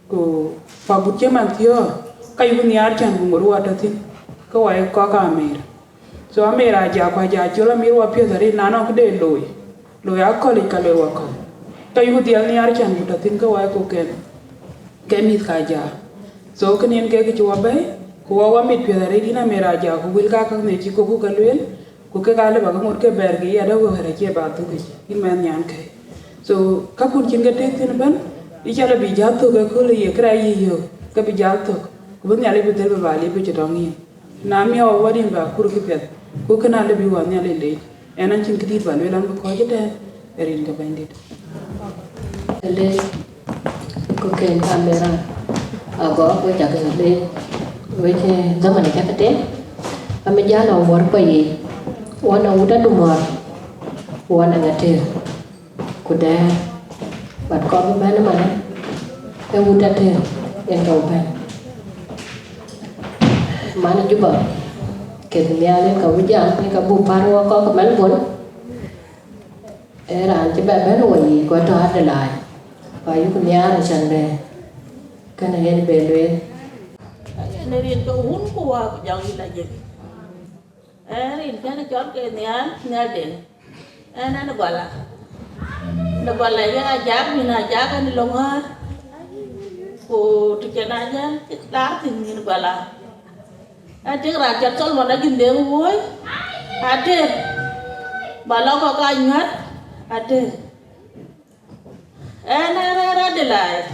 ku pa gut cï man thiɔ̈ɔ̈r, ka yuk nhiaar cän ku ŋot wɔ tɔ̈ thïn, ke wɔ ye kɔc Amer. So Amer Aja ku Aja col Amer wɔ piɔ̈th arëët, na nɔŋ këde looi, looi akɔ̈lic ka loi wɔ kɔ̈u. Ka yuk dhiɛl nhiaar cän ku tɔ̈ thïn ke wɔ ye koken, ke mïth ka Aja. So kënë yen ke kë cï wɔ bɛ̈ɛ̈i, ku wɔ wɔ mit piɔ̈th arëët yïn Amer Aja, ku wël ka käŋ në cï kok ku ke lueel, ku kek aa lëu ba ke ŋot ke bɛ̈ɛ̈r ke yï adë wëu ɣɛt acie ba thuk yic, yïn mɛnh nyan kɛ̈i. So käkkun cïn ke tëëk thïn ëbɛ̈n, yï cä lɔ bï jäl thök ëköölë ye kërac yï yök, ke bï jäl thök, ku bï Nhialic bï dhël bï ba liep ëcï tɔŋ yïn. Na miɔɔc awär yïn ba kur këpiɛth, ku kënë alëu bï wäär Nhialic leec. Ɛn acïn këdït ba lueel an, bï kɔc ëtɛ̈ɛ̈n, ë rin ke Bɛ̈nydït. Leec, ku kën Kamera, agɔɔk wek cak leec, wek, eh, dhaman cak tëëk, amï jäl awär kua yiic, wan awut adumɔ̈ɔ̈r, wan aŋatir. Ku dɛ̈ɛ̈r, but kɔc bï bɛ̈n ëmanë, ee wut atëër yen ke bï bɛ̈n. Man ë Juba, kek Nhialic ka bï jam, ë ka buk pär wɔ kɔc ke Melbourne, ee raan cï bɛ bɛ̈n wɔ yiic, ku atɔ̈ Adelaide, ku ayuk nhiaar acän bɛ kënë yen bɛ lueel. Yen rin ke wun ku wäk jɔŋ yï la jëk. Ee rin kën cɔl ke Nhial, Nhial Deŋ. Ɛn ɛn Guala. Në Guala ye Ajak, mïn Ajak, an lɔ ŋäär. Ku të cïn Ajak, lar thïn mïn Guala. An tik raan cɔl Solomon Ajïn Deŋ Wuɔ̈i, ater. Ba lɔ kɔ̈k aa nyuäät, ater. Ɛn, ɛn, ɛn, ɛn, Adelaide.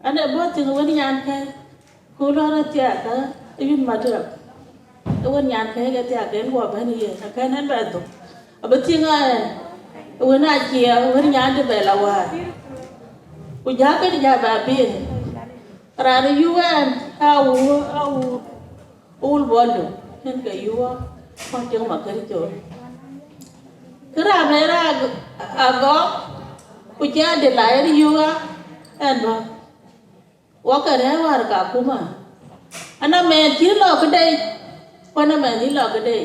An ë bɔ̈ thïn wën nyankë, ku lɔ rɔt thiaak, ë yïn Matiɔp. Ë wën nyankë ke thiaak, en guɔ bɛ̈n yen, akën ɛn bɛ dhuk. Abï thiëŋ ë wën acie, wën nyan të bɛ la wäär. Ku jäk kënë jäk bɛ piŋ. Raan ë yuk ɛn, a wur, a wur, wul bɔ̈ lë, yen ke yuk, kɔc tiŋ ma kër col. Kë raan ë raan agɔk, ku cï Adelaide yuk ɛn bɔ̈. Wɔ ke rɛ̈ɛ̈r wäär ka kuma. An amɛɛn cï lɔ këdei, ku an amɛɛn cï lɔ këdei.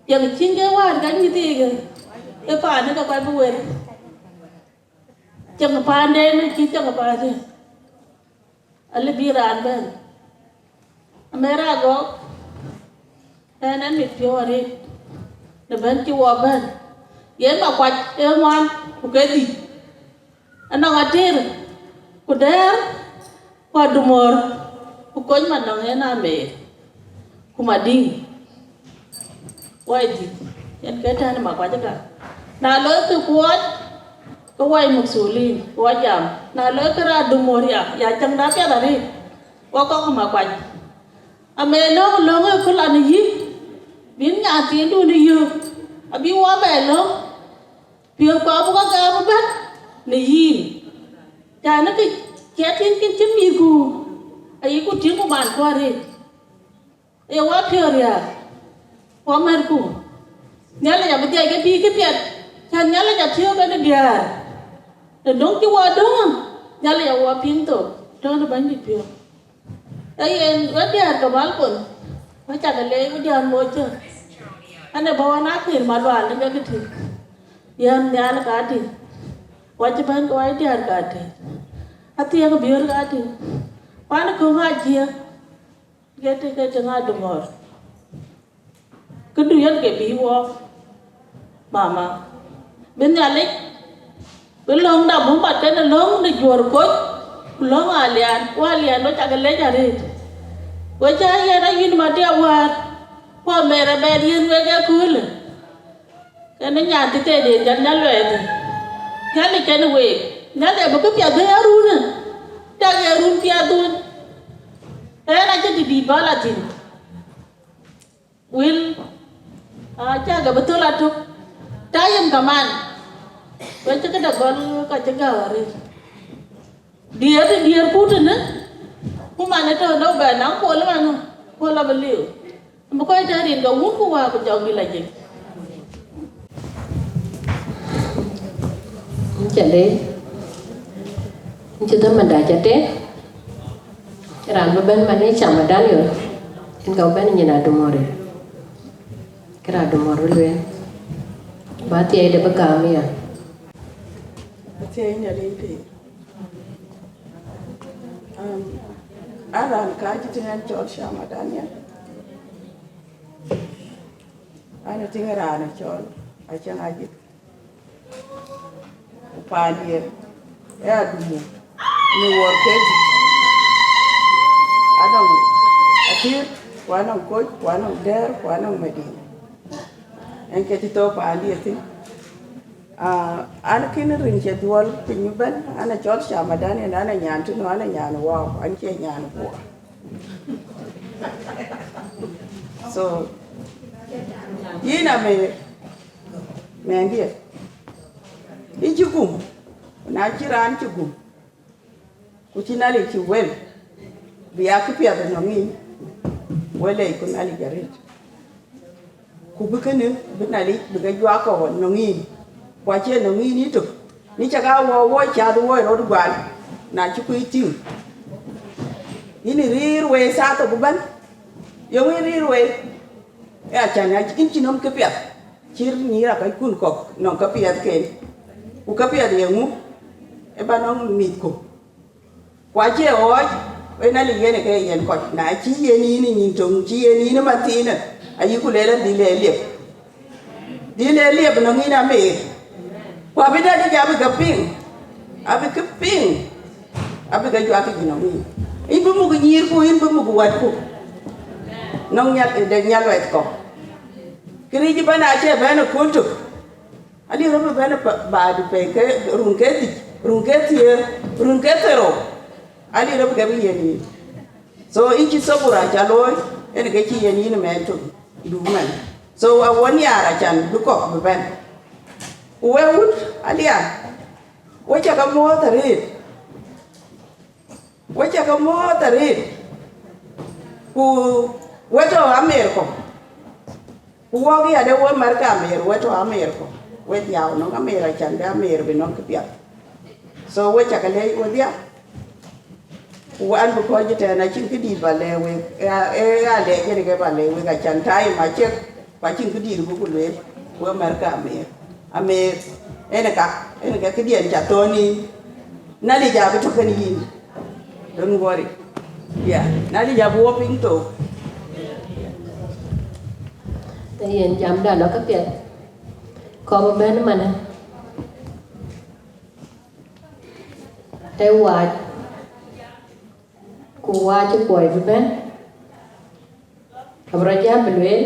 Cieŋ cïn ke wäär ka nyïth yiic, ë paan ë ke kɔc bï wer. Cieŋ paanden cï cieŋ paanden. Alë bï raan bɛ̈n. Amɛɛn raan agɔk, ɛn ɛn mit piɔ̈u arëët, në bɛ̈n cï wɔ bɛ̈n. Yen Makuac ë ŋuan ku ke dhïc. Anɔŋ Ater, ku Dɛɛr, ku Adumɔ̈r, ku Kony Manɔŋ en Ameer, ku Madiŋ. Wai dhïc, yen ke tɛ̈n Makuac ëka. Na loikï kuɔɔc, ke wai mukthulin, wɔ jam. Na loikï raan Adumɔ̈r ya, ya cäŋda piath arëët, wɔ kɔ̈k Makuac. Amɛɛn löŋ, löŋ ë kë lɔ në yï, bïn nyan thiindun ë yök, abï wɔ bɛ löŋ. Piɔ̈u kɔɔr buk agam ëbɛ̈n në yïn. Tɛ̈në kë cï tïŋ kën cïn mïthku, ayïku tïŋ ku man kuɔ̈r yic. Aye wɔ piɔ̈u riääk, wɔ mɛ̈tku. Nhialic abï dhiac ke bï këpiɛth, cän Nhialic athiɔ̈k kenë diäär. Të döŋ cï wɔ döŋ, Nhialic awɔ piŋ thok, tɔ̈në Bɛ̈nydït piɔ̈u. Ee yen, we diäär ke Malbon, we cak leec, we diäär moc cä. An ë bɔ̈ wan akër Malual në ke kë tïŋ. Yɛn nhial ka tïŋ. Wa cï bɛ̈n ke wa diäär ka tïŋ. Athiëëk biöör ka tïŋ. Kuan köŋ ajiëk. Ke tïŋ, ke tïŋ Adumɔ̈r. Këdu yen ke bï wɔɔk, mama. Bï Nhialic, bï löŋda bum bat kenë löŋ de Juɔ̈r Koc, ku löŋ Alian, ku Alian we cak leec arëët. We cä yɛn ayïn Madiɔp wäär, ku Ameer abɛɛt yen wek ëköölë. Kenë nyan cï tëëden jɔt Nhial luɛɛth. Nhialic kenë week. Nhialic abï këpiɛth bɛ̈i arunë. Cak ye run piathun. Ɣɛn acï dït dït bä la thïn. Wël, aa, cak abï thöl atök. Tayim kaman. Wek cï këde gɔl ka cï gäu arëët. Diëër të diëër kut tënë, ku man ë tɔ̈u dɔ̈u bɛ naŋ kuɔl ëmɛn, kuɔl abï liu. Bï kɔc tɛ̈ rin ke wun ku wäär ku jɔk dï la jik. Cä leec, cï dhamanda cä tek, raan bï bɛ̈n man ë cam ë Daniel, yen ka bï bɛ̈n nyin Adumɔ̈r. Kë raan Adumɔ̈r bï lueel, ba thiɛɛi de bï gam ya. Athiɛɛi Nhialic pïïr. Um, an raan kääc tïŋ, an cɔl Shama Daniel. An tïŋ raan cɔl Acäŋ Ajïth. Ku paandiɛ̈ ee Adumɔ̈r në Wuɔr Kedï. Anɔŋ Ater, ku anɔŋ Koc, ku anɔŋ Dɛɛr, ku anɔŋ Madiŋ. Yen ke cï thou paandiɛ̈ thïn. Ah, an kën rin cï dhuɔl piny ëbɛ̈n, an acɔl Shama Daniel, an anyan tënou, an anyan Wau, an cie nyan Bor. So, yïn Ameer, mɛnhdiɛ̈, yïn cï gum, ku na cï raan cï gum, ku cï Nhialic cï wël, bï ya këpiɛth ënɔŋ yïn, wël ë ku Nhialic arëët. Ku bï kënë, bï Nhialic bï ke juak ɣɔn nɔŋ yïn, ku acie nɔŋ yïn yïtök, në cak a wɔ wɔ cath wɔ ë rɔt guan, na cï kuc tïŋ. Yïn ë rëër wei thaa thok ëbɛ̈n, yöŋ yïn rëër wei, ee acän yïn cï nɔm këpiɛth, cït nyïïr akɔckun kɔ̈k nɔŋ këpiɛthken, ku këpiɛth ye ŋu? Ee bä nɔŋ mïthku. Ku acie ɣɔɔc, wën Nhialic yen ë ke yen kɔc, na cï yen yïn ë nyin töŋ, cï yen yïn ë mathiinë, ayï ku leel an, dhil ee liep. Dhil ee liep nɔŋ yïn Ameer. Ku Abï dɛ̈t yic abï ke piŋ, abï ke piŋ, abï ke juak yic nɔm yic. Yïn bï muk nyïïrku, yïn bï muk wɛ̈tku. Nɔŋ Nhial, de Nhial wɛ̈t kɔ̈k. Këriëëc ëbɛ̈n acie bɛ̈n ë kööl tök. Alï rɔt bï bɛ̈n ba, baai bï pɛ̈i ke run ke dhïc, run ke thiëër, run ke thiërrou. Alï rɔt bï ke bï yen yïn. So yïn cï thabur aca looi, yen ke cï yen yïn mɛn tök du mɛn. So awɔ nhiaar acan bï kɔ̈k bï bɛ̈n. Ku wek wut Alian, we cä ke muɔ̈ɔ̈th arëët, we cä ke muɔ̈ɔ̈th arëët, ku we tɔ̈ amer kɔ̈k. Ku wɔk ya de we mär ke amer, we tɔ̈ amer kɔ̈k, we dhiau nɔŋ amer acan bï amer bï nɔŋ këpiath. So we cä ke lɛc wedhia. Ku an bï kɔc ëtɛ̈ɛ̈n acïn këdït ba lɛ̈k wek, ee ɣa lɛc yen ke ba lɛ̈k wek acan time acek, ku acïn këdït bï ku lueel, we mär ke amer. Amer, en ë ka, en ë ka këdiɛn ca thɔ̈n yïn. Nhialic abï tɔ̈ kën yïn. Don't worry. Yeah, Nhialic abï wɔ piŋ thok. Yen jamda lɔ käpiɛth. Kɔm bɛ̈n manë. Ee wac, ku wac ë kuɔi bï bɛ̈n, abï rɔt jam bï lueel,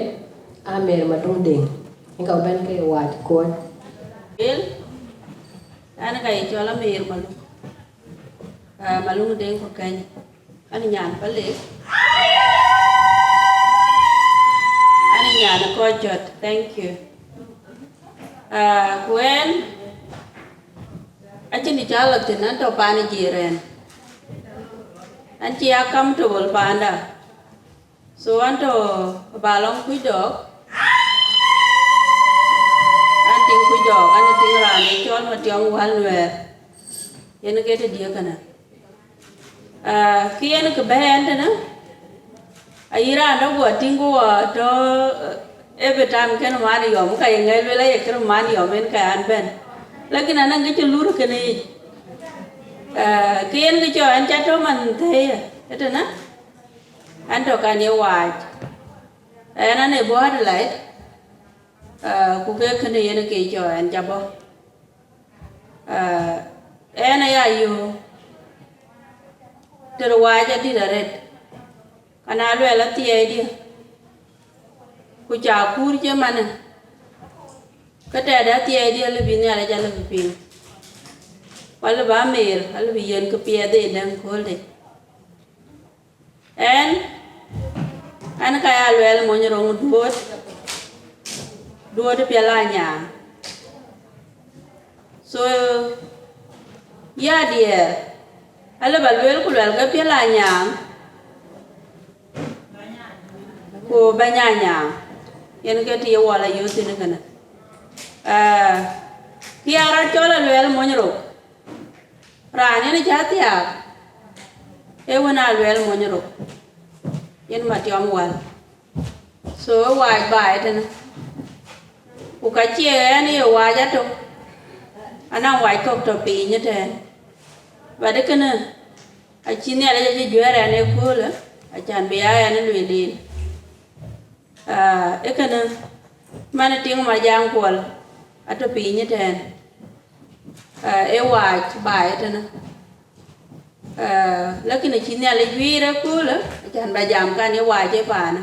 amer Maduŋ Deŋ, yen ka bɛ̈n ke wac kuɔi. Lueel, an ka ye cɔl amer Maluŋ, ah, Maluŋ Deŋ ku Kɛny, an nyan Palek, an nyan kɔc jɔt, thank you. Ah, ku ɛn, acïn cä lɔ thïn, an tɔ̈ paan ë Jiëër ɛn. An cï a comfortable paanda. So an tɔ̈ ba lɔŋ kuc dɔɔk. An tiŋ kuc dɔɔk, an tiŋ raan ë cɔl Matiɔŋ Wäl Nuɛɛr. Yen ke tëdiɛ̈ kënë. Ah, kë yen kë bɛ̈ɛ̈i ɛn tënë, ayï raan dɔ̈ guɔ tïŋ ku wɔ tɔ̈, eh, every time kën man yɔm, ka ye ŋɛ̈i lueel aye kërë man yɔm en ka an bɛ̈n. Lakin anɔŋ kë cï lur kënë yic. Ah, kë yen kë cɔɔk ɛn ca tɔ̈ man thëëi ëtënë, ɛn tɔ̈ kan ye waac. Ɛn an ë bɔ̈ Adelaide, ah, ku ke kënë yen kë cɔɔk ɛn ca bɔ̈. Ah, ɛn aya yöök, tëde waac adït arëët, ka na luɛɛl athiɛɛidiɛ̈, ku ca kuur cï manë, ke tɛɛdë athiɛɛidiɛ̈ alëu bï Nhialic alëu bï piŋ, ku alëu bï amer, alëu bï yen këpiɛth ë dɛ̈ŋ kööldë. Ɛn, ɛn ka ya luɛɛl mony roŋ duööt, duööt piɛl anyaŋ. So, ya diɛɛr, alëu ba lueel ku luɛɛl ke piɛl anyaŋ, ku bɛ̈ny anyaŋ, yen ke të ye wɔ la yööth thïn kënë. Eh, kë ya rɔt cɔl aluɛɛl mony rok, raan yen cä thiaak, ee wën aa luɛɛl mony rok, yen Matiɔm Wäl. So ë waac baai ëtënë. Ku ka cie ɛn ye waac atök, anɔŋ wac kɔ̈k tɔ̈ piny ëtɛ̈ɛ̈n. But ë kënë, acï Nhialic acï juɛ̈ɛ̈r ɛn ëköölë, acan bï ya ɛn ë lueel en. Ah, ë kënë, man ë tiŋ Majaŋ Kuɔl atɔ̈ piny ëtɛ̈ɛ̈n. Ah, ë waac baai ëtënë. Ah, lakin acï Nhialic juiir ëköölë, acan ba jam kan ye waac ë paanë.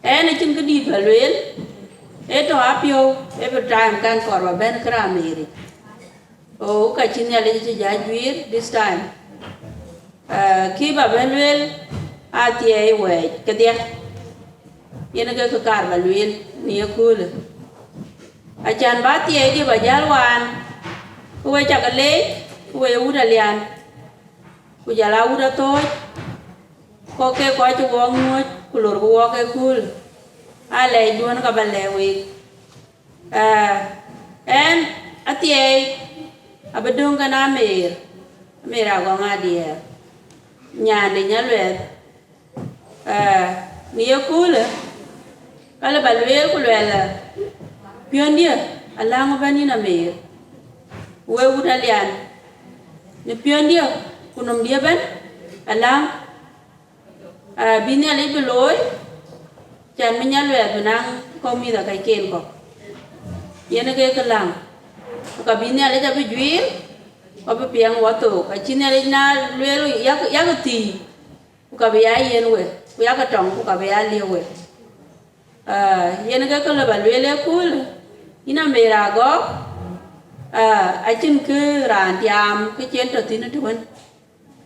Ɛn acïn këdït ba lueel, ë tɔ̈ apiɔ̈u, every time kan kɔɔr ba bɛ̈n kërë Americ. Oh, ka cï Nhialic cï ja juiir this time. Ah, kë ba bɛ̈n lueel, athiɛɛi wɛɛc kedhie. Yen ke kë kaar ba lueel në yeköölë. Acan ba thiɛɛidiɛ̈ ba jäl waan, ku we cak leec, ku we wut Alian, ku jɔl a wut Athooc, kɔ̈k ke kɔc cï wɔɔk nyuɔ̈ɔ̈c, ku lorku wɔɔk ëkööl, aa lɛɛcduön ka ba lɛ̈k week. Ah, ɛn athiɛɛi abï döŋ kën amer, amer Agɔŋ Adiɛɛr, nyan de Nyaluɛth. Ah, në yeköölë, ka lë ba lueel ku luɛɛl, piɔ̈ndiɛ̈ aläŋ ëbɛ̈n yïn amer, we wut Alian, në piɔ̈ndiɛ̈ ku nɔmdiɛ̈ ëbɛ̈n aläŋ. Ah, bï Nhialic bï looi, can bï Nyaluɛth bï naŋ kɔ̈k mïth akɛcken kɔ̈k. Yen ke kë läŋ. ku ka bï Nhialic abï juiir, ku abï piɛŋ wɔ thook. Acï Nhialic na lueel, yak, yak thii, ku ka bï ya yen we, ku yak tɔŋ, ku ka bï ya liëu we. Ah, yen ke kë lë ba lueel ë kööl, yïn Amer Agɔk, ah, acïn kë raan tiaam kë cï en tɔ̈ thïn ëtëwën,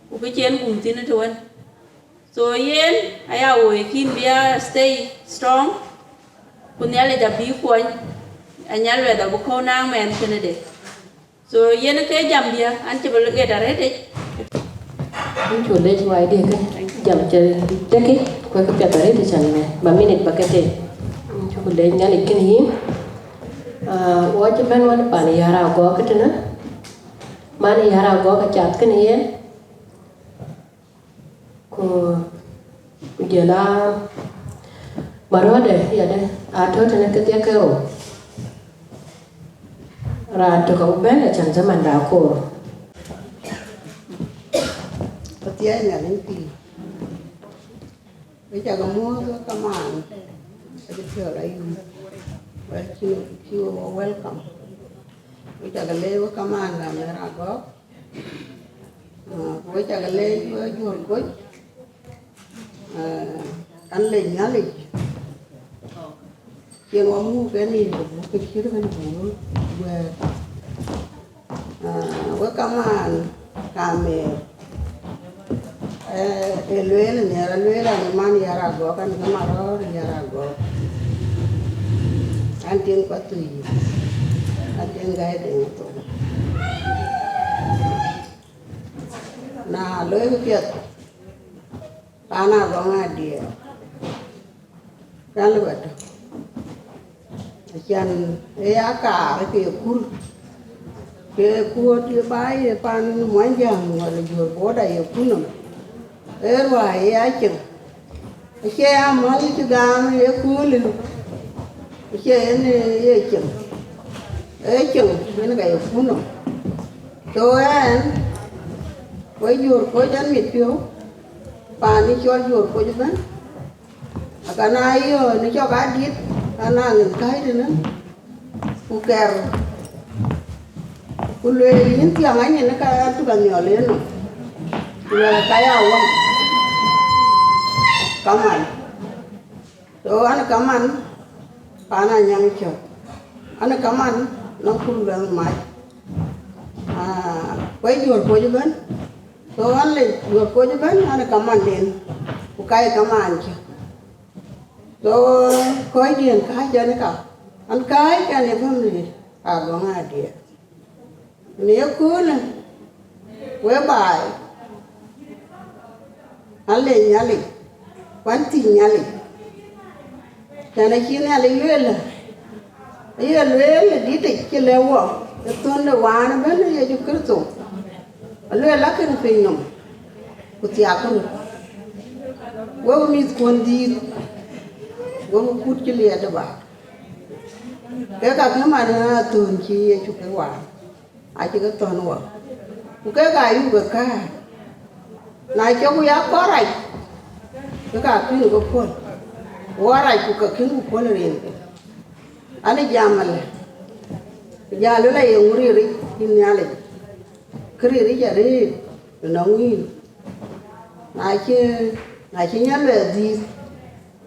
ku kë cï en gum thïn ëtëwën. So yen aya woi kïn bï ya stay strong, ku Nhialic abï kuɔny, anyal wɛth abï kɔ̈u naŋ mɛn kënë de. So yen ke jamdiɛ̈, an cï bï ɣet arëtic. An cuk leec wai diɛ̈ ke jam cï tëkï, ku ë kë piɛth arëtic, can ba minit ba ke tëk. An cuk leec Nhialic kënë yïn. Ah, wɔ cï bɛ̈n wän pan Yär Agɔk tënë, man Yär Agɔk acath kënë yen. Ku, ku jɔl a marɔ̈ɔ̈dë yadë, atɔ̈ tënë kedhie ke rou. Raan tök abï bɛ̈n acan zaman da koor. Athiɛɛi Nhialic pïïr. Wek cak muɔ̈ɔ̈th wek kamaan, wek cï piɔ̈ɔ̈th ayum. Wek cï, cï we welcome. Wek cak leec wek kamaan, Amer Agɔk. Ah, ku wek cak leec wek Juɔ̈r Koc. Ah, an lec Nhialic. Cïn wɔ muk ke nin, ku buk ke cït kën buk wɛ̈ɛ̈r. Ah, wek kamaan, kamaan, eh, ë lueel, nhiɛɛr alueel, an man Yär Agɔk, an ke marɔ̈ɔ̈r Yär Agɔk. An tiŋ Pathuyith, an tiŋ Gäi Deŋ Athou. Na loikï piɛth, pan Agɔŋ Adiɛɛr, kan lë ba tɔ̈. Acan ë ya kaar ke kur, ke kuɔ̈t ye baai ye pan Muɔnyjäŋ wala Juɔ̈r Boda ye kur nɔm. Ee ruääi ë ya cieŋ. Acie amäl cï gam ye köölë, acie yen ye cieŋ, ee cieŋ yen ka ye kun nɔm. So ɛn, wek Juɔ̈r Koc, ɛn mit piɔ̈u, paan ë cɔl Juɔ̈r Koc ëbɛ̈n, akana yöö në cɔk adït, ana ŋic kääc tënë. Ku kɛr, ku lueel yïn thiäŋ anyin ka tuk anhiɔl yen nɔm. Ku lueel ka ya wën kaman. So an kaman, pan Anyaŋ cök. An kaman, nɔŋ ku lueel mac. Ah, wek Juɔ̈r Koc ëbɛ̈n. So an le Juɔ̈r Koc ëbɛ̈n, an kamanden. Ku ka ye kaman cök. So kɔc diɛ̈n kääc ɛn ka, an kääc ɛn ë family Agɔŋ Adiɛɛr. Në ye köölë, whereby an lec Nhialic, ku an thiëc Nhialic. Tɛ̈n acï Nhialic lueel, aye lueel ë dïtic cï lëu wɔ ë thön de Wään ëbɛ̈n Yecu Kërtho. Alueel akën piny nɔm, ku thiakkë röt. Wek mïthkuɔn dhiëth, wek kut cï liɛɛt ë ba. Kek akë man ë athöön cï Yecu ke Wään, acï ke thɔ̈n wɔ. Ku kek ayuk ke kääc. Na cɔk ya kɔn rac, ke ka kën ke puɔ̈l. Wɔ rac ku ka kën ku puɔ̈l rinke. An jam alë, ku jal lueel aye ŋu riric yïn Nhialic. Kë riric arëët ënɔŋ yïn. Na cï, na cï Nhialic dhiëëth,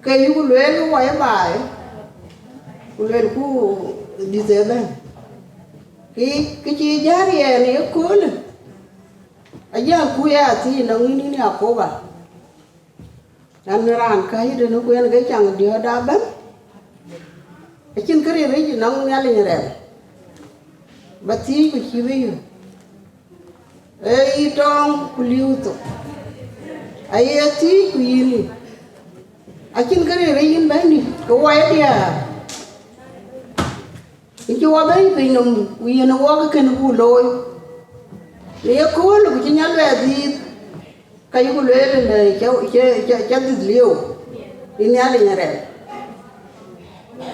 ke yïku lueel ke wɔ ye baai, ku luelku dhiëth ëbɛ̈n. Kë, kë cï jäl riɛɛn ë ye köölë, ajälku ye athïn ënɔŋ yïn, yïn Yakoba. An raan kääc tënë ku yen ke caŋ diɔ̈ɔ̈tda ëbɛ̈n. Acïn kë riric ënɔŋ Nhialic rɛm. Ba thiëëc ku cïï bï yök. Ee yï tɔŋ ku liu thok. Aye thiëëc ku yïn. Acïn kë riric yïn Bɛ̈nydït, ke wɔ ye diäär. Yïn cï wɔ bɛ̈ny piny nɔm, ku yïn ë wɔ ke kën buk looi. Në ye köölë ku cï Nhialic bɛ dhiëëth, ka yïku lueel ënë, cä, cä, cä, cä dhiëth liëëu, yïn Nhialic ë rɛm.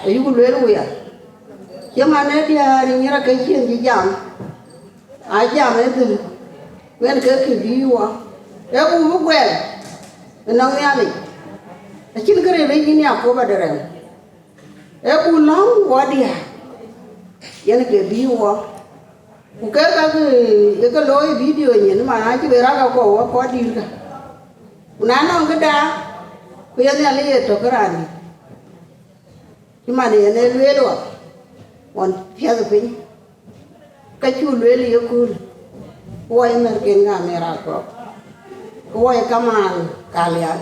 Ayïku lueel wëya, cï man ë diäär ë nyïïr ake cïn cï jam, aa jam ë dhil, wën ke kë bï wɔ, ee ku bï guɛl ënɔŋ Nhialic. Acïn kë riric yïn Yakoba de rɛm. Ee ku lɔ̈ŋ wɔ diäär, yen ke bï wɔ, Ku ke ka ke, ye ke looi video nyin, man acï be rak akɔ̈u, akɔ̈u dïïr ka. Ku na nɔŋ këda, ku ye Nhialic ye tök raan dït. Cï man yen e lueel wa, ɣɔn piɛth piny, ka cu lueel ye kööl, ku wɔ ye mɛ̈rken ŋa mɛr agɔk, ku wɔ ye kamaan kalian,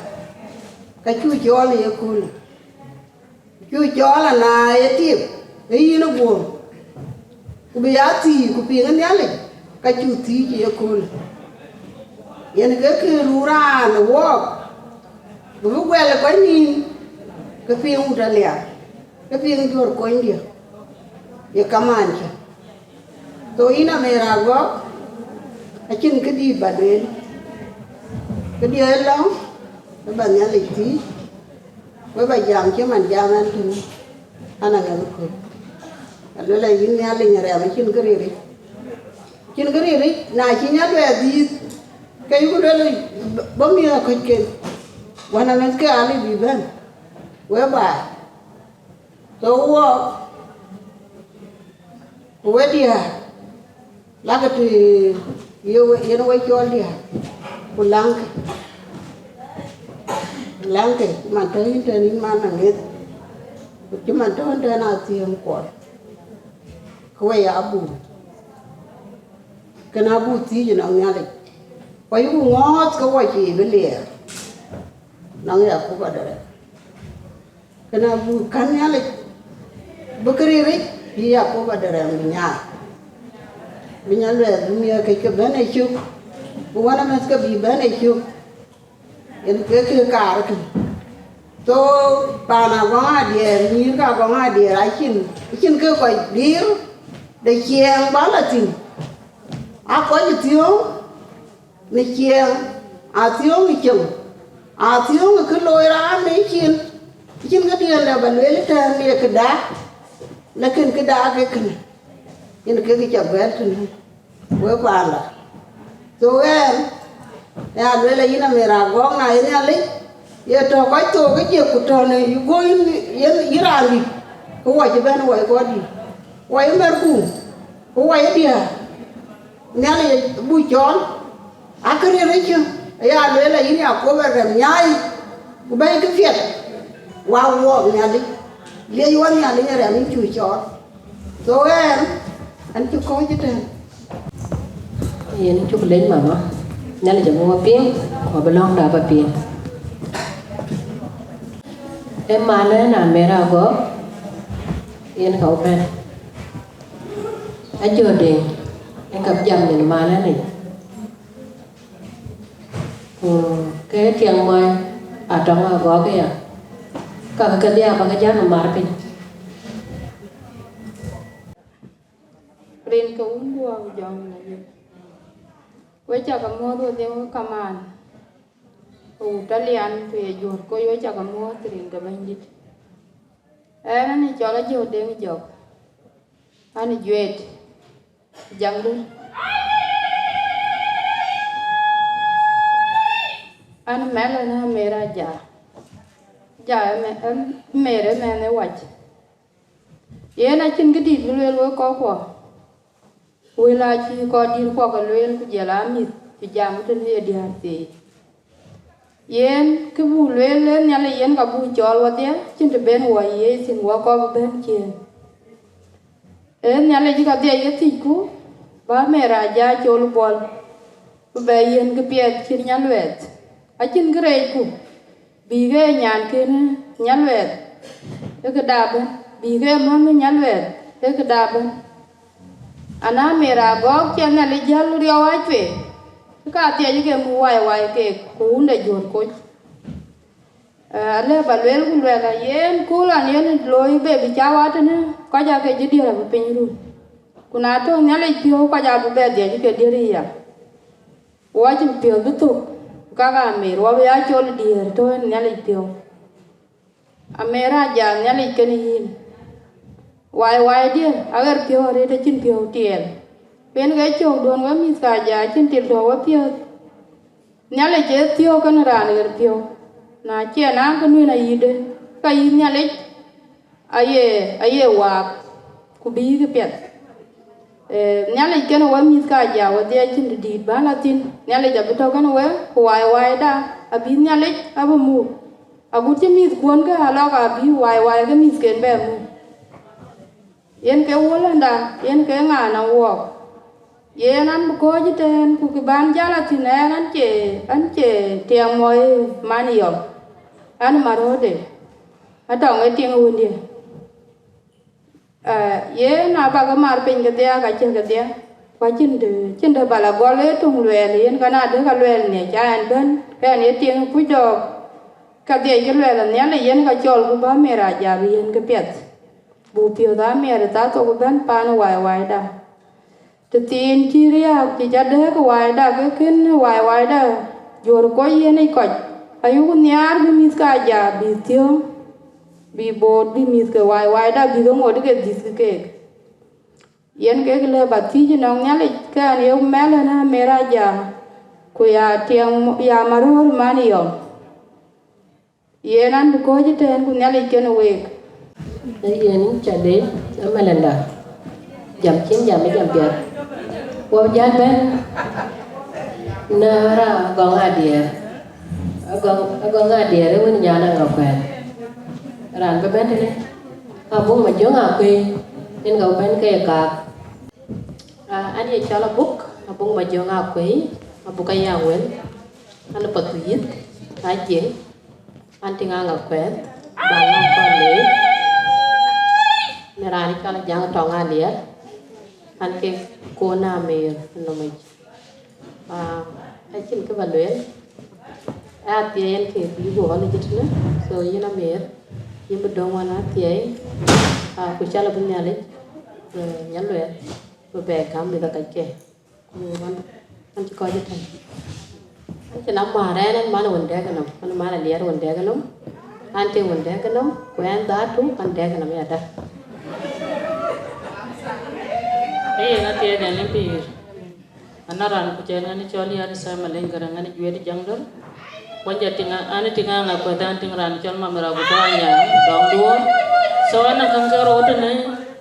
ka cu cɔɔl ye kööl. Cu cɔɔl ana ye tip, ë yïn ë guöör, ku bï ya thiëëc, ku piŋ ë Nhialic, ka cu thiëëc ye kööl. Yen ke kë ruu raan ë wɔɔk, ku bï guɛl ë kɔc nïïm, ke piŋ wut alian, ke piŋ juöör konydiɛ̈, ye kamaan cä. So yïn amer agɔk, acïn këdïït ba lueel, këdiɛ̈ ë lɔ̈ŋ, ë ba Nhialic thiëëc. We ba jam cï man jam ɛn tënë, an, aŋäth kööl. Aluel a yïn Nhialic rɛm acïn kë riric. Cïn kë riric, na cï nya luɛɛth dhiith, ke yïku luel bä miëth akɔcken. Wän amɛth ke aliu bï bɛ̈n, we baai. So wɔ, ku we diäär, lakë të ye we, yen we cɔl diäär, ku läŋkë, läŋkë, cï man tɔ̈ yïn tën yïn man aŋëth, ku cï man tɔ̈ yïn tën athiëŋ kuɔl, ke we ya abun, kën abun thiëëc ënɔŋ Nhialic, ku ayïku ŋɔ̈ɔ̈th ke wɔ cïï bï liɛɛr, nɔŋ Yakup adɛ̈ rɛ̈m. Kënë abuk kän Nhialic, bï kë riric, bï Yakoba de rɛm bï nyaai, bï nya luɛɛth bï miëëk kec ke bɛ̈n ë cök, bï wän amɛ̈th ke bï bɛ̈n ë cök, yen ke kë kaar kën. So paan agɔŋ adiɛɛr, nyïïr ke agɔŋ adiɛɛr, acïn, acïn ke kɔc diir de ciɛɛŋ bä la thïn, aa kɔc ë thiöŋ në ciɛɛŋ, athiöŋ ë cieŋ, athiöŋ ë kë looi raan në cin, cïn këdiɛ̈n dɛ bä lueel tɛ̈ɛ̈n ye këda, lakin këda ke kënë, yen kek cä guɛ̈ɛ̈r tënë wek paanda. So ɣɛn, ya lueel ayïn amer agɔ̈k na ye Nhialic, ye tɔ̈ kɔc thook ë jiëk ku tɔ̈ në yï guöny yen yï raan dït, ke wɔ cï bɛ̈n wɔ ye kɔc dït, wɔ ye mɛ̈rku, ku wɔ ye diäär. Nhialic buk cɔɔl, akë ril ricë, aya lueel ayïn Yakoba rɛm nyaai, ku bɛ̈ɛ̈i kë piɛth, wa wuɔɔk Nhialic, liec wa Nhialic rɛm yïn cuk cɔɔl. So ɣɛn, ɛn cï kɔ̈ɔ̈c ëtɛ̈ɛ̈n. Yen cuk lec mama, Nhialic abï wa piŋ, ku abï lɔ̈ŋda bä piŋ. Ë man ë na mer agɔ̈k, yen ka wä bɛ̈n. Ajɔ Deŋ, yen ka bï jam nyin man ë nï. Ku ke tiɛŋ muɔny atɔŋ agɔ̈k aya, ka ke kedhie abä ke jam mar piny. Rin ke wun duɔɔk jɔŋ na yïn. We cä ke muɔ̈th wedhie wek kamaan, ke wut alian ku ye juöör kɔc we cä ke muɔ̈th rin ke Bɛ̈nydït. Ɛn, an ë cɔl Ajɔ Deŋ Jɔk, an ë Juet, Jaŋdu. An ë mɛl, an ë amer aja, ja ë mɛ-, ë mer ë mɛnh ë wac. Yen acïn këdït bï lueel wek kɔckuɔ, wël acï kɔc dït kuɔ ke lueel, ku jɔl aa mïth cï jam tënë ye diäär thii. Yen kë buk lueel, ee Nhialic yen ka buk cɔɔl wedhie, cïn të ben wɔ yiëëc thïn wɔ kɔc bï bɛ̈n ciëën. Ee Nhialic ka dhiɛc ke thiëcku, bä mer aja col buɔl, bï bɛ yiën kë piɛth cït nya luɛɛth, acïn kë reecku. Bïk ee nyankënë nya luɛɛth, ee këda bɛ̈n, bïk ee mɔ̈nh nya luɛɛth, ee këda bɛ̈n. Ana mer agɔ̈k cï Nhialic jäl riɔu acuee, ke ka thiɛc ke muk wai wai keek, ku wun de juöör koc. Ee, alë bä lueel ku luɛɛl, a yen kööl an yen looi be bï ca wa tënë, kɔc aake jï diëër abï piny run. Ku na tɔ̈ Nhialic piɔ̈u, kɔc abï bɛ dhiɛc ke diëër ëya. Wɔ cïn piɔ̈ɔ̈th bï thök, ku kak amer, wɔ bï ya col diëër tɔ̈ ë Nhialic piɔ̈u. Amer aja Nhialic kën yïn. Wai wai dië, aɣer piɔ̈u arëët acïn piɔ̈u tiɛɛl. Pen ke cökduön we mïth ka aja acïn til tɔ̈ we piɔ̈ɔ̈th. Nhialic ee thiɔ̈k kën raan ɣer piɔ̈u. Na ciɛ naŋ kë nuin ayïde, ka yï Nhialic aye, aye waak, ku bïï kë piɛth. Eh, Nhialic kenë we mïth ka ja, wedhie acïn të dït bän la thïn. Nhialic abï tɔ̈ kenë we, ku wai waida abï Nhialic abï muk. Agut cï mïthkuɔn ke alɔk abï wai wai ke mïthken bɛ muk. Yen ke wulënda, yen ke ŋa nɔm wɔɔk. Yen an bï kɔ̈ɔ̈c ëtɛ̈ɛ̈n, ku kë bän jäl a thïn ɛn, an cie, an cie tiɛŋ mɔi man yɔm. An marööde, atɔŋ ë tiŋ wëndië. Eh, yen abäk mar piny kedhie, ka cïn kedhie. Ku acïn dë, cïn dë bä la gɔl ë töŋ luɛɛl, yen ka na dë ka luɛɛl nhiëc, a ɛn bɛ̈n, ke ɛn ye tiŋ kuc dɔɔk. Ka dhiëc ke luɛɛl Nhialic, yen ka cɔl ku bä mɛr ajap yen ke piɛth. Buk piɔ̈th amiɛt ë thaa thok ëbɛ̈n paan wai waida. Të thiin cï riääk cï ca dɛ̈ɛ̈k waida, ke kën wai waida juöör kɔc yen yic kɔc, ayuk nhiaar bï mïth ka ja bï thiöŋ, bï boot bï mïth ke wai waida bï ke ŋot ke dhïth ke keek. Yen kek lëu bä thiëc ënɔŋ Nhialic, ke an ye mɛl ënë amer aja, ku ya tiɛŋ ya maröör man yɔm. Yen an bï kɔ̈ɔ̈c ëtɛ̈ɛ̈n, ku Nhialic kenë week. Ee yen ca de amalenda, jam cïn jam ë jam piɛth. Wɔ jäl bɛ̈n në raan Agɔŋ Adiɛɛr. Agɔŋ, Agɔŋ Adiɛɛr ë wën nyan Aŋakuɛɛth. Raan bï bɛ̈n tënë, Abuk Majöŋ Akuëi, yen ka bï bɛ̈n ke ye kaak. Ah, an ye cɔl Abuk, Abuk Majöŋ Akuëi, Abuk Ayaŋ Wël, an Pathuyith, Ajiëŋ, an tiŋ Aŋakuɛɛth, bä ŋa kɔn leec, në raan cɔl Ajaŋ Tɔŋ Aliɛr, an ke kon amer nɔmic. Ah, acïn kë bä lueel, athiɛɛi en ke bï guɔ ɣɔn ëcït tënë, so yïn amer, yïn bï döŋ wan athiɛɛi, ah, ku cal abï Nhialic, eh, nya luɛɛl, bï bɛ gäm mïth akacke. Ku ɣɔn, ɣɔn cï kɔc ëtɛ̈n. An cïn amäär ɛn, an man wën dɛ̈k nɔm, an man Aliɛr wën dɛ̈k nɔm, an tïŋ wën dɛ̈k nɔm, ku ɛn dhatu, an dɛ̈k nɔm yadä. Ee yen athiɛɛi ɛn ë pïïr. An a raan ku cɛn ɣɛn cɔl Yar Thamaleny Gäräŋ, ɣɛn juëët Jaŋdöl. Wën jɔ tïŋ, an tïŋ Aŋakuɛth, an tïŋ raan cɔl Mamira Gutanya, dɔm duɔ̈ɔ̈r. So an a käŋ ke rou tënë,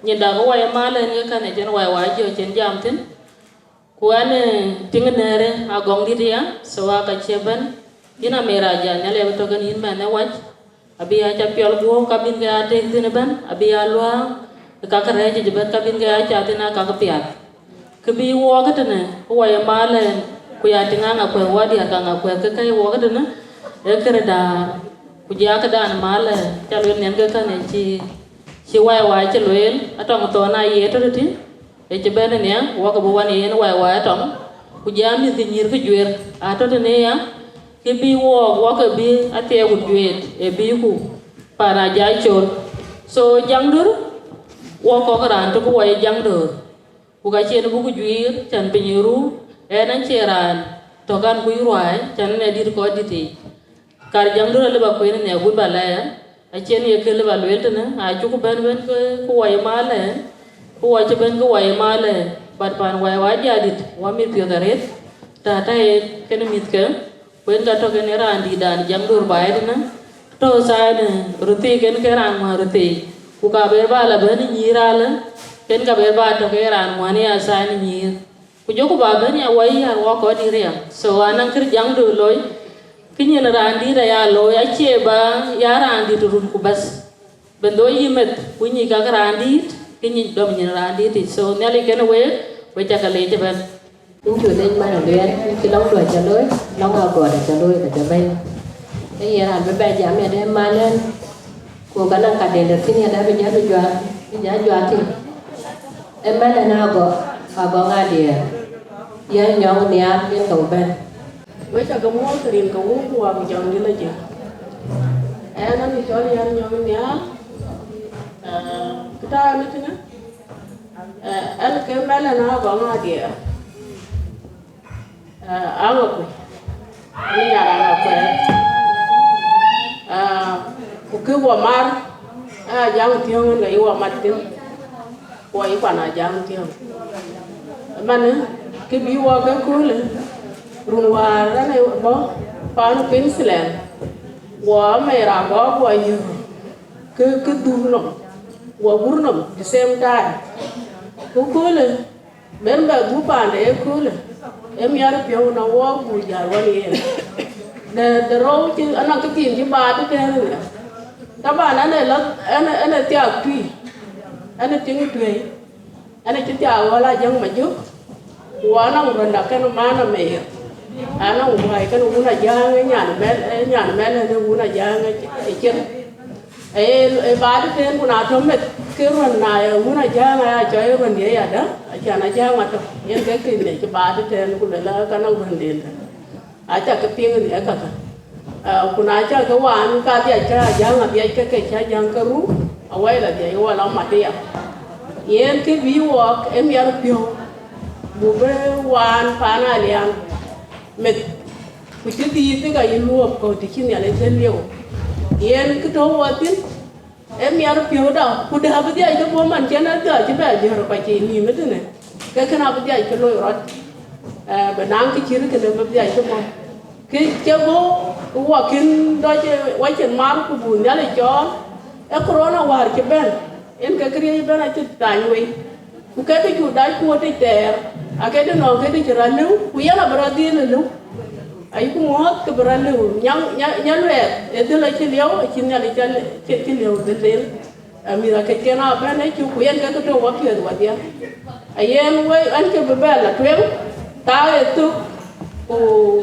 nyin dak wai mal ɛn ke kɛn ë jɛn wai wai jɔ cïn jam thïn. Ku an, eh, tïŋ nɛ̈ɛ̈rë Agɔŋdït ya, so a ka cie bɛ̈n. Yïn Amira Ajaŋ, Nhialic abï tɔ̈ kenë yïn mɛnh ë wac. Abï ya ca piɔl guɔ̈p ka bïn ke ya tek thïn ëbɛ̈n, abï ya luääŋ ë kakë rɛ̈ɛ̈c yic ëbɛ̈n ka bïn ke ya cath thïn aa kakë piath. Kë bï wɔɔk ëtënë, ë wai ë mal ɛn, ku ya tïŋ Aŋakuɛth, wä diäär ka Aŋakuɛth, ke ka ye wɔɔk ëtënë, ee kënë däär. Ku jɔ ya këdan mal ɛn, ca lueel nhiɛn ke kɛn ë cï, cï wai wai cï lueel, atɔŋ thɔn aa ye tɔ̈ tëtï, ë cï bɛ̈n ënhial, wɔk abï wan yen wai wai atɔŋ, ku jɔ ya mïth kë nyïïr kë juëër, atɔ̈ tënë ya, kë bï wɔɔk, wɔk ke bï athiɛɛi wut juëët, ë bï ku paan Ajai col. So Jaŋdöl, wɔk kɔk raan tök wai Jaŋdöl. Ku ka cïn buk juiir, cän piny ë ru, ɛn an cie raan tɔ̈ kan kuc ruääi, cän ënë dït kɔc dït yiic. Kar Jaŋdöl alëu ba kueen ënë agut ba lɛɛr, acïn ye kë lëu ba lueel tënë, acuk bɛ̈n bɛ̈n ke, ke wai mal ɛn, ke wai cï bɛ̈n ke wai mal ɛn, but paan wai wai jadït, wä mïth piɔ̈th arëët, tata ye kenë mïthke, ku en ka tɔ̈ kenë raandïtdan Jaŋdöl baai tënë, tɔ̈ thaai në röthii ken ke raan ŋuän röthii, ku ka ber ba la bɛ̈n nyïïr alë, ken ka ber ba tɔ̈ ke raan ŋuän ya thaai në nyïïr. Ku jɔku ba bɛ̈n ya wai yär wä kɔc dït ria. So anɔŋ kër Jaŋdöl looi, kë nyin raandït aya looi, acie ba ya raandït run ku bas. Bɛ̈n dhoi yï meth, ku nyic kakë raandït, kë nyic dɔm nyin raandït yic. So Nhialic kenë week, we cä ke leec ëbɛ̈n. Yïn cu leec man aluɛɛl, yïn cï lɔŋdu aca looi, lɔŋ agɔɔt aca looi, ka ca bɛ̈n. Ee yen raan bï bɛ jam yadɛ̈ mal ɛn, ku ka naŋ ka den dɛ̈ thïn yadɛ̈ bï jɔ bï juak, bï jɔ juak tïŋ. Ëmɛn ënë Agɔŋ, Agɔŋ Adiɛɛr, yɛn nyɔŋ nhiaar yen ke bɛ̈n. Wek ca ke muɔ̈ɔ̈th rin ke Wun ku Wät ku Jɔŋdït Lajik. Ɛn, ɛn cɔl yɛn nyɔŋ nhiaar, eh, kë tɔ̈ ɛn tënë, eh, ɛn ke mɛl ënë Agɔŋ Adiɛɛr. Ah, Aŋakuëi, ënë nyan Aŋakuɛɛth. Ah, ku kë wɔ mar, aa Ajaŋ Thiɔ̈ŋ ënë ka yï wɔ mat thïn, ku wɔ yï kuan Ajaŋ Thiɔ̈ŋ. Ëmɛnë, kë bï wɔ ke köölë, run wäär ënë bɔ̈ paan Queensland, wɔ Amira bɔ̈ guɔ yök, kë, kë dhur nɔm, wɔ wur nɔm the same time. Ku köölë, Bɛ̈n bɛ dhuk paande ëköölë, ë miɛt piɔ̈u në wɔɔk buk jäl ɣɔn yen. De de rou cï anɔŋ kë thiin cï baat ëtɛ̈ɛ̈n ënë. Taban, ënë lɔ, ënë ënë thiaak tui, ënë tiŋ tuëi, ënë cï thiaak ɣɔl Ajäŋ Majök. Ku anɔŋ ruɛ̈nda kën man Amer, anɔŋ guäi kën wun Ajäŋ ë nyan mɛl, ë nyan mɛl ënë wun Ajäŋ ë cin. Ee, ee baat ëtɛ̈ɛ̈n, ku na tɔ̈ meth ke ruɛ̈n, na ye wun Ajäŋ aya cɔl ë ruɛ̈n ye yadä, acan Ajäŋ atɔ̈, yen ke kë ŋic baat ëtɛ̈ɛ̈n, ku luel aka nɔŋ ruɛ̈nden tɛ̈n. Aca ke piŋ ë kakë. Ah, ku na ca ke waan, ka dhiac ke Ajäŋ, adhiac ke ke cï Ajäŋ ke ru, awai la dhiac wala mat ya. Yen kë bï wɔɔk ë miɛt piɔ̈u, buk bï waan paan Alian meth, ku cï dhiëëth ka yï luɔp kɔ̈u të cï Nhialic cï lieu. Yen kë tɔ̈u wɔ thïn, ë miɛt piɔ̈u da, ku dɛ abï dhiac ke bɔ̈ man cïn adhɔ cï bɛ jɔ̈ɔ̈r kɔc cï nïïm ëtënë, ke kën abï dhiac ke loi rɔt, eh, bï naŋ kë cït kënë bï dhiac ke bɔ̈. Kë cï bɔ̈, ku wɔ kën dɔc, eh, wacin mar ku buk Nhialic cɔɔl, ë corona wäär cï bɛ̈n, yen ke këriëëc ëbɛ̈n acï thany wei. Ku ke kë cuk dac kuɔ̈t tic thɛɛr, ake dï nɔŋ ke kë cï rɔt lëu, ku yen abï rɔt dhil ë lëu. Ayï ku muɔ̈ɔ̈th ke bï rɔt lëu, nya, nya, nya luɛɛth, ë dhil acï lieu, acï Nhialic cä le-, cï, cï lieu dhil dhil. Amïth akëcken aa bɛ̈n ë cuk, ku yen ke kë tɔ̈u wapiɛth wadhia. Ayen wei, ɛn cï bï bɛ la tueŋ, thaa ë thök, ku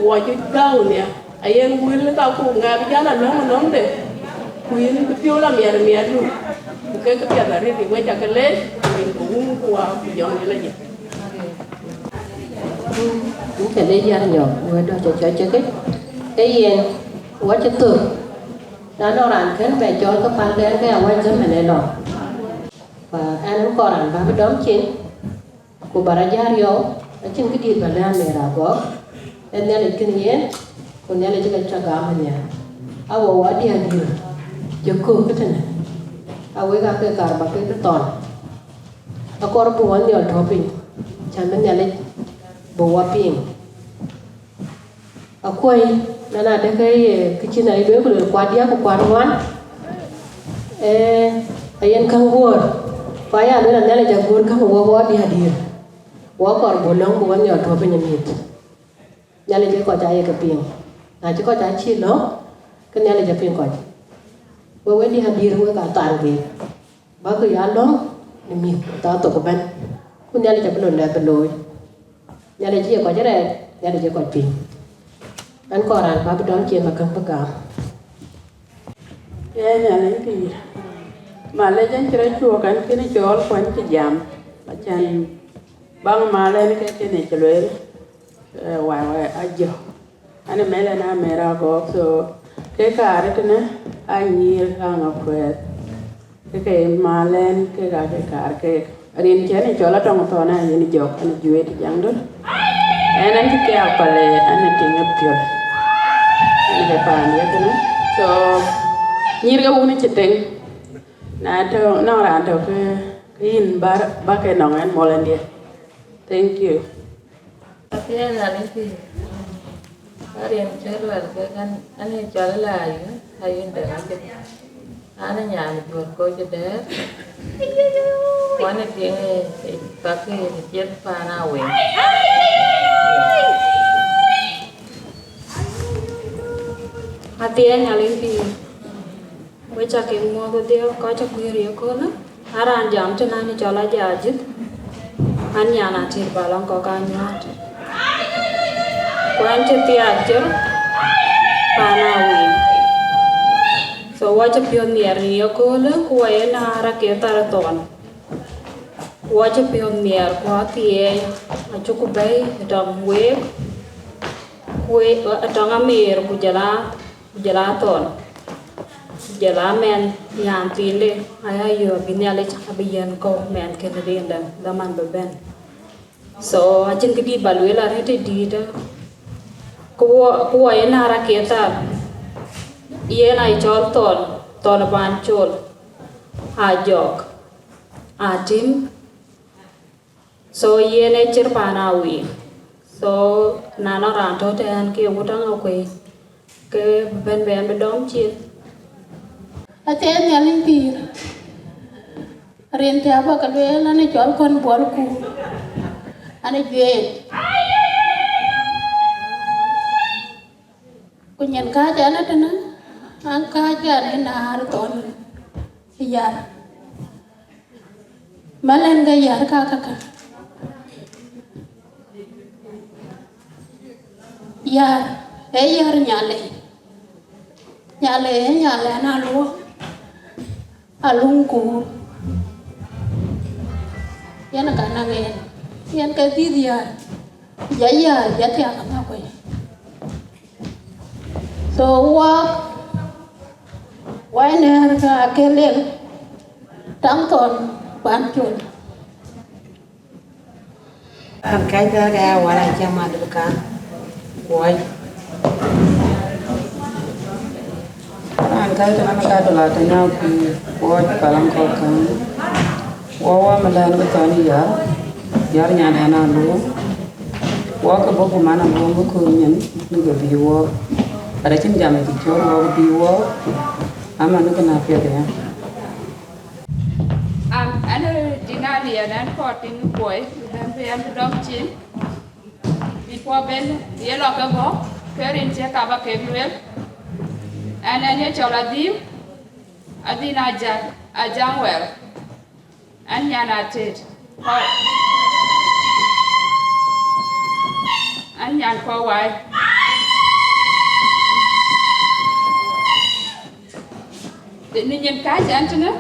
wɔ cï gäu nhial. Ayen wël ka ku ŋɛk jäl alɔ̈ŋ alɔ̈ŋde, ku yïn bï piɔ̈u la miɛt miɛtdu, ku kek piɛth arëët, wek ca ke leec, ku rin ku wun ku wä ku jɔŋ yïn ajï. Yïn ca leec yar nyɔk, wëëtdu ca cɔc cï kë, ke yen wä cï thök, na nɔŋ raan kën bɛ cɔl ke pal dɛn ke awäc dhamën ë lɔ. Fa ɛn, ɛn kɔɔr raan bä bï dɔm cin, ku bä rɔt jäl riɔu, acïn kë dït bä lɛ̈k Amer Agɔk, ee Nhialic kën yen, ku Nhialic cï ke cä gam ë nhial. Awo wɔ diäär dïïr, cï kök këtënë, awek aa ke kaar bä ke thɔn. Akɔɔr buk wä nhiɔl tɔ̈ piny, cän bï Nhialic buk wä piŋ. Akuɔ̈i, na na de ke ye kë cïn ayï lueel ku lueel kuat diäk ku kuat ŋuan, ee, ayen käŋ guöör, ku aya lueel a Nhialic aguöör käŋ wɔ wɔ diäär dïïr, wɔ kɔɔr buk lɔ̈ŋ buk wä nhiɔl tɔ̈ piny ë mïth. Nhialic ë kɔc aa ye ke piŋ, na cï kɔc aa cïï lɔ̈ŋ, ke Nhialic apiŋ kɔc. Wek we diäär dïïr wek aa thaar keek, bäk ya lɔ̈ŋ në mïth thaa thok ëbɛ̈n, ku Nhialic abï lon dɛ̈ bï looi. Nhialic acie kɔc rɛɛc, Nhialic acie kɔc piŋ. Ɛn kɔɔr raan bä bï dɔm cin bä käŋ bï gam. Ee Nhialic pïïr. Malec, ɛn cï rɔt cuɔɔk, ɛn kën cɔɔl kuany cï jam, acän baŋ mal ɛn ke kën cï lueel, eh, wai wai ajɔ. An ë mɛl ɛn Amer Agɔk, so ke kaar ëtënë anyïïr kaŋ akuɛɛth. Ke ke mal ɛn kek aa ke kaar keek. Rin cɛn ë cɔl Atɔŋ Thɔn aa yen jɔk ɛn juëët ë jaŋdun. Ɛn ɛn cï thiaak pal ë ɛn ë tiŋ ë piöl. Ɛn ke paan ye kënë. So nyïïr ke wun cï teŋ. Na tɔ̈ nɔŋ raan tɔ̈ ke, ke yïn bä, bä ke nɔŋ ɛn mɔl ɛn diɛ. Thank you. Athiɛɛi Nhialic pïïr. Arien cï luɛl kek an, an ë cɔl la ayï, ayï dɛ̈ ŋa cï. An ë nyan juöör koc ë dɛ̈ɛ̈r. Wan ë tiŋ ë, ë, pakë ë ciɛth paan Awëŋ. Athiɛɛi Nhialic pïïr. Wek ca kek muɔ̈ɔ̈th wedhie kɔc cä kuëër ye köölë, an raan jam tënë an cɔl Ajajith, an nyan Atit Balɔŋ kɔ̈k anyuɔɔt. Ku an cï thiaak cïr paan Awëŋ. So wɔ cï piɔ̈ɔ̈th nhiɛɛr në ye köölë, ku wɔ ye naar ake thar thɔn. Ku wɔ cï piɔ̈ɔ̈th nhiɛɛr ku athiɛɛi, acuk bɛ̈i ë tɔŋ week, ku ë tɔŋ Amer ku jɔl a ku jɔl a Thɔn, ku jɔl a mɛnh nyan thiinde, aya yöök abï Nhialic abï yiɛ̈n kɔ̈u mɛnh kënë rin dɛ̈ dhaman bï bɛ̈n. So acïn kë dït ba lueel arëët ë dïïtë. Ku wɔ, ku wɔ ye naar ake thar, yen aa cɔl Thɔn, Thɔn ë Ban Col, Ajɔk, Atim, So yen ee cïr paan Awëŋ. So na nɔŋ raan tɔ̈ tɛ̈ɛ̈n ke wut aŋa kuëi, ke bɛ̈n bɛ̈n bï dɔm cin. Athiɛɛi Nhialic pïïr. Rin tɛ̈ abä ke lueel an ë cɔl Kɔn Buɔl ku. An ë juëc. Ku nyin kääc ɛn ëtënë, an kääc ɛn ë naar thɔn yar. Malɛn ke yar ka käkkä. Yar, ee yar Nyalei. Nyalei, ee Nyalei na luɔk. Aluŋ kuur. Yen ka naŋ yen. Yen ke dhiëth yar. Ja yar, ja thiak ka kuei. So wak, wai nɛɛr ka ke lel, taŋ thɔn pan col. An kääc thɛɛr ke ya wal acie mat ka kuɔc. An kääc thɛɛr an ka dol atenya ku kuɔc palaŋ kɔ̈k käŋ. Wɔ wä malɛn ke thɔn yar, yar nyan ɛn aluɔk. Wɔ ke bɔ̈ ku man aluɔk ke kööl nyin, ni ke bï wɔ. But acïn jam cï cɔɔr wɔ ke bï wɔ. Ama ni ke na piɛth ya. Am, ɛn ë Tiŋ Aliɛn, ɛn kɔɔr tiŋ kuɔi, bï bɛ̈n bï ɛn bï dɔm cin. Before ben ye lɔ ke bɔ̈, ke rin cï ka ba kek lueel. Ɛn, ɛn ye cɔl Adhim, Adhim Ajaŋ, Ajaŋ Wɛl. Ɛn nyan Atet. Kɔ-, ɛn nyan Kɔwai. Në nyin kääc ɛn tënë,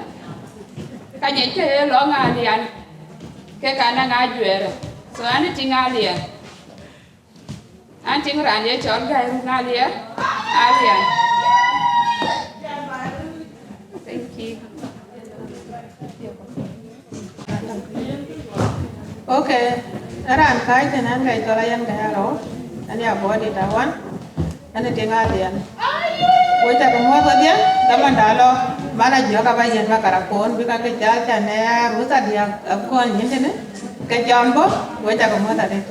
ka nyic ke ye lɔŋ Alian, ke ka naŋ ajuɛɛrë. So, an ë Tiŋ Alian. An tiŋ raan ye cɔl Gäi Run Alian. Alian. Thank you. Okay, ë raan kääc tënë an Gäi cɔl Ayan Gäi Arou, an ya bɔ̈ dït awan, an ë Tiŋ Alian. Wek cä ke muɔ̈th wedhie, dhaman da lɔ, man Ajuɔk aba yiën makaraphone, bï ka ke jal can ë arus adiäk akɔ̈l nyin tënë, ke jam bɔ̈, wek cä ke muɔ̈th adït.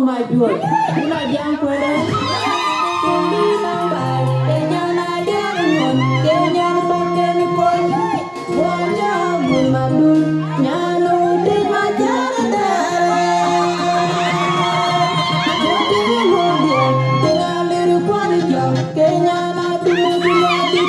Majuɔl, ku la jam kuɛɛrɛ. Kenya na jam ŋuɔn, Kenya na kɛn kɔn. Wanya mun madun, nyanu de majar dara. Wadi mudia, tingale rukwani jam, Kenya na tumudu madi.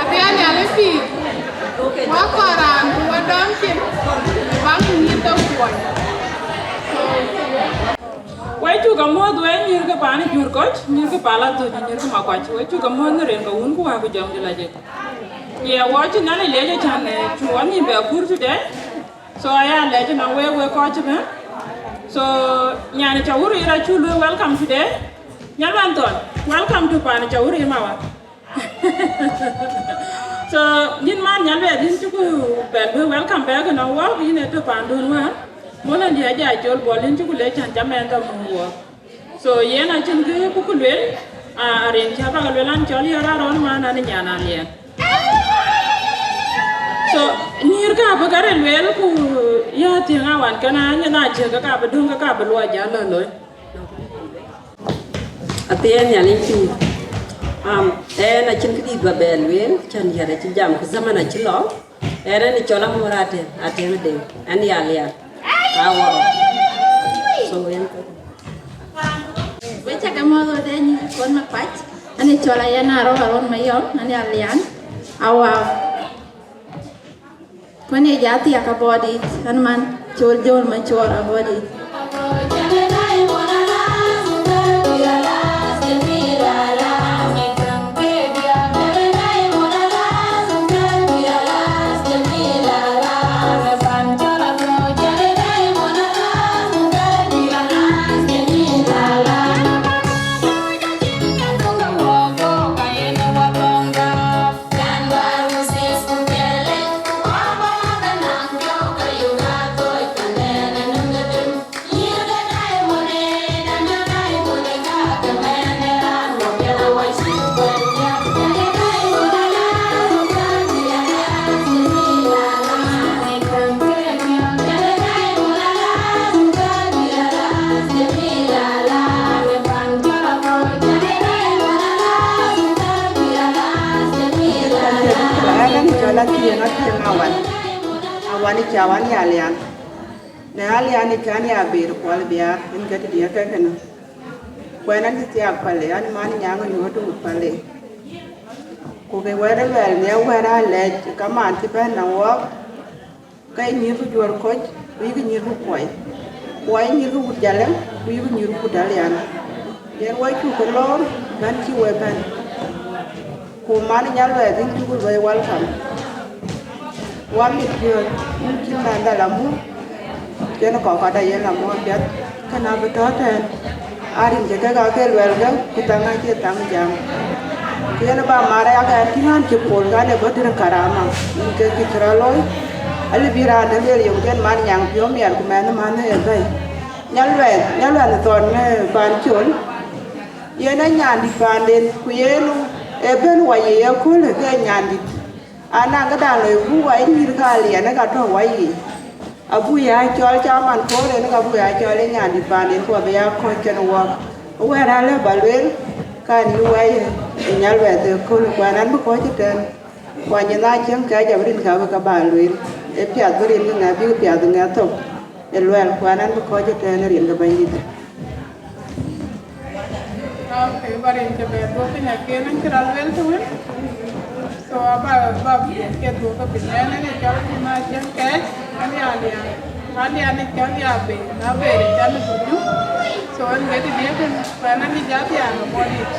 Athiani ale pïïr, wakɔɔr raan ku wa dɔm cin, bäk nyïïn thok kuɔny. Wek cuk amuɔ̈th wek nyïïr ke paan Jur Kɔc, nyïïr ke paan Athöc, nyïïr ke Makuac. Wek cuk amuɔ̈th në rin ke Wun ku Wät ku Jɔŋdït Lajik. Ye wɔ cï Nhialic leec acän, eh, cuk wɔ nhïïm bɛ kur today. So aya lɛc nɔŋ wek, wek kɔc cï bɛ̈n. So nyan Cawuri ra cuk luɔ̈i welcome today. Nyal wan thɔn, welcome to paan Cawuri mawa. So yïn man Nyal Bɛ̈ɛ̈th, yïn cuk bɛn luɔ̈i welcome back nɔŋ wɔ, yïn ë tɔ̈ paandun wään. Mɔn andi aja col bɔl, yïn cuk lɛc cän ca mɛn thɔn muk wɔ. So yen acïn kë ku kë lueel, a, arin cä bäk lueel an cɔl yär arɔn man an nyan Aliɛn. So nyïïr ka bï käril lueel ku ya thiëŋ awan kën an na ciëk ka bï döŋ ka bï luɔc ja lɔ loi. Athiɛɛn Nhialic pïïr. Am, ɛn acïn kë dït ba bɛ lueel, cän yär acï jam ku zaman acï lɔ. Ɛn ɛn cɔl Amor Atɛŋ, Atɛŋ Deŋ, ɛn ya Aliɛn. Awa. So ɛn. Wek cä ke muɔ̈th wek de nyïïr ke Kon Makuac, ɛn ë cɔl Ayɛn Arɔ̈k Arɔ̈n Mayɔm, ɛn ya Aliɛn. Awa. Kuɛn ye ja thiak abɔ̈ dït, ɛn man col Jɔn Macuɔɔr abɔ̈ dït. Wani ca wani Alian. Në Alian ë can ya ber kual biaar, en ke tëdiɛ̈ ke kënë. Ku ɛn an cï thiaak Pale, an man nyaŋ ë nyuɔ̈t wut Pale. Ku ke wɛ̈t ë luɛɛl nhiɛɛu wɛ̈t aa lɛc, ka man cï bɛ̈n na wɔɔk, ke nyïïr ku juɔ̈r kɔc, ku yïk nyïïr ku kuɔi. Kuɔi nyïïr ku wut Jalë, ku yïk nyïïr ku wut Alian. Yen wɔ cuk ke lɔɔr, bɛ̈n cï we bɛ̈n. Ku man ë Nyalwɛth, yïn cuk luɔi welcome. Wa mit piɔ̈ɔ̈th, yïn cï mɛnhda la muk, cïn kɔ̈k kɔ̈da yen la muk apiɛth, kënë abï tɔ̈ tɛ̈ɛ̈n. Arin ke kek ake luɛlkë, ku thaŋ acie thaŋ jam. Ku yen ba mar aya ke an cï ɣän cï pol, kan ë bɔ̈ dït karama, yïn ke kë cï rɔt looi. Alë bï raan de lueel yök cïn man nyaŋ piɔ̈u miɛt, ku mɛnh ë manh ë bɛ̈i. Nyalwɛth, Nyalwɛth thɔn, eh, pan col. Yen ë nyandït paanden, ku yen ë bɛ̈n wai ë köölë ke nyandït. Anaŋ këdan loi buk wai nyïïr ka Alian ë ka tɔ̈ wai yic. Abuk ya cɔl caman kööl en, ka buk ya cɔl ë nyandït paanden, ku abï ya kɔ̈ɔ̈c kenë wɔɔk. Wɛ̈t alë ba lueel, ka rin wai ë Nyalwɛth ë köölë, ku an an bï kɔ̈ɔ̈c ëtɛ̈ɛ̈n. Ku anyin acïn kɛc abï rin ka bï ke ba lueel. Ë piath bï rin ke ŋɛk bïk piath ŋɛk thok ë luɛɛl, ku an an bï kɔ̈ɔ̈c ëtɛ̈ɛ̈n ë rin ke Bɛ̈nydït. Okay, ba rin cï bɛ dhuɔ̈k piny akën, an cï rɔt lueel të wën. So aba, ba ke dhuɔ̈k ke piny, ɛn, ɛn ë cɔl Anyin Aciëŋ Kɛɛc, an ya Alian. Alian ë cɔl ya Ber, na Ber ë cɔl ë Bunyup. So ɛn ke tëdiɛ̈ kënë, ku ɛn an cï jat ya në bɔ̈ dït.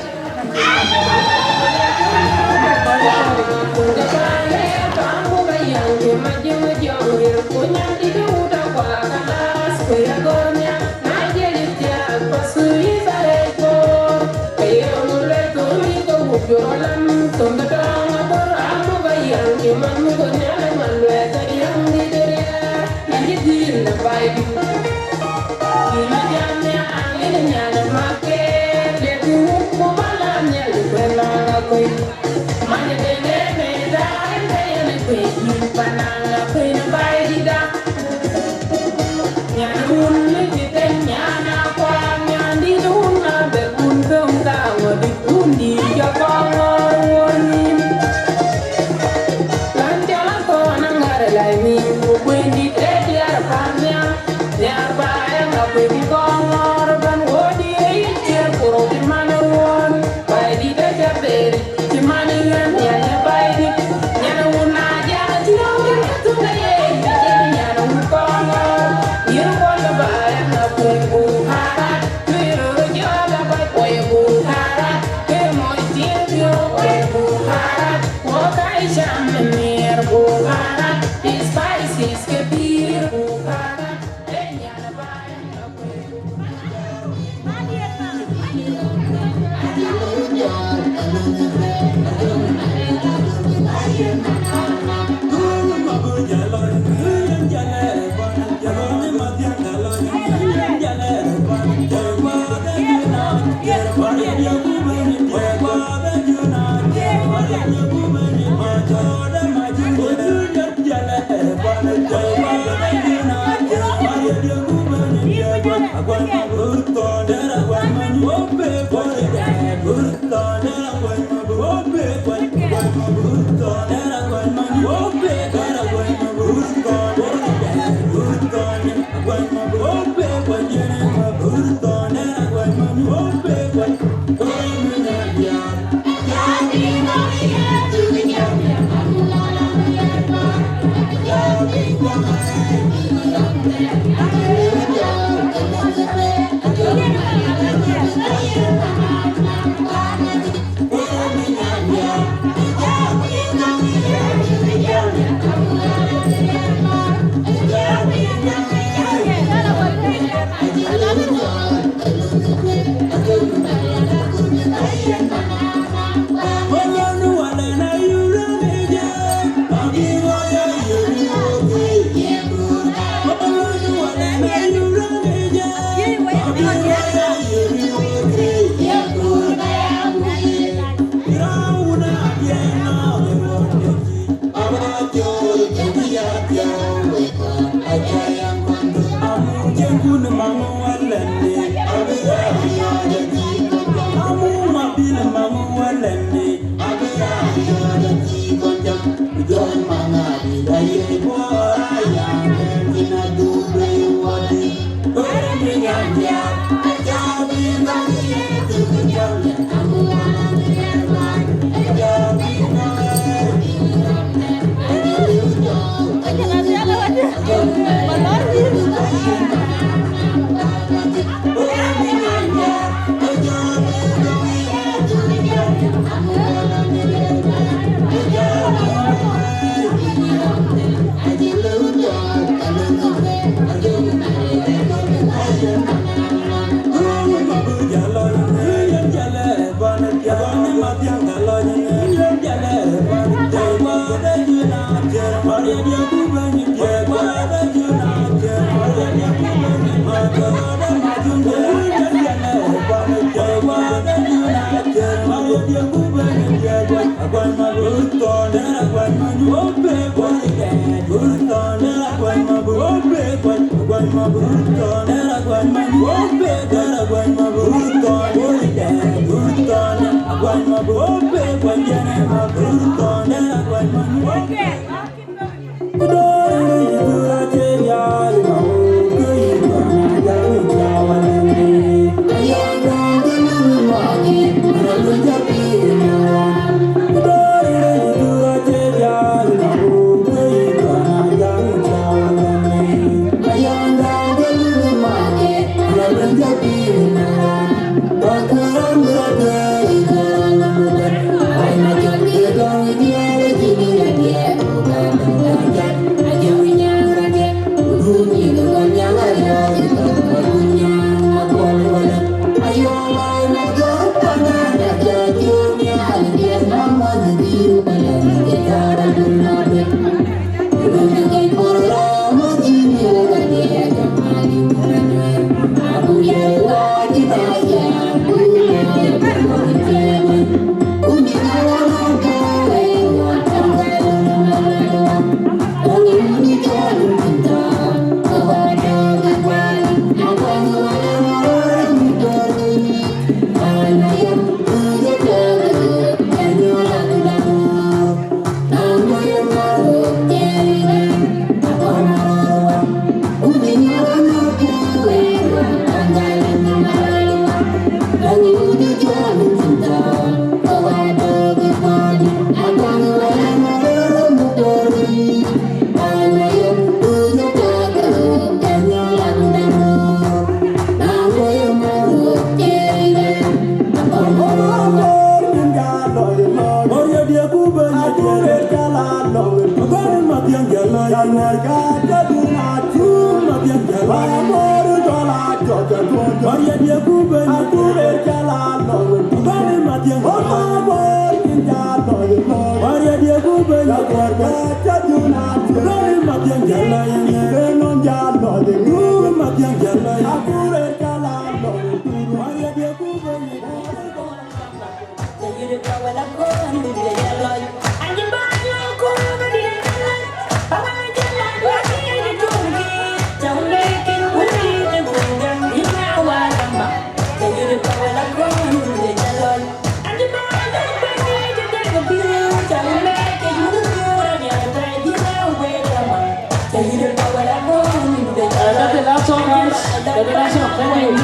Uh, that's the last song, guys. That's the last song. Thank you.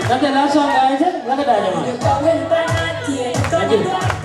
That's the last song, guys. Look at that, man. Thank you.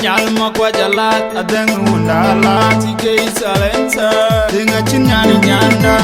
Nyal Makuac alath, adhëŋ wunda alath, ikei salenta. Dhëŋ acïn nyan nyanda.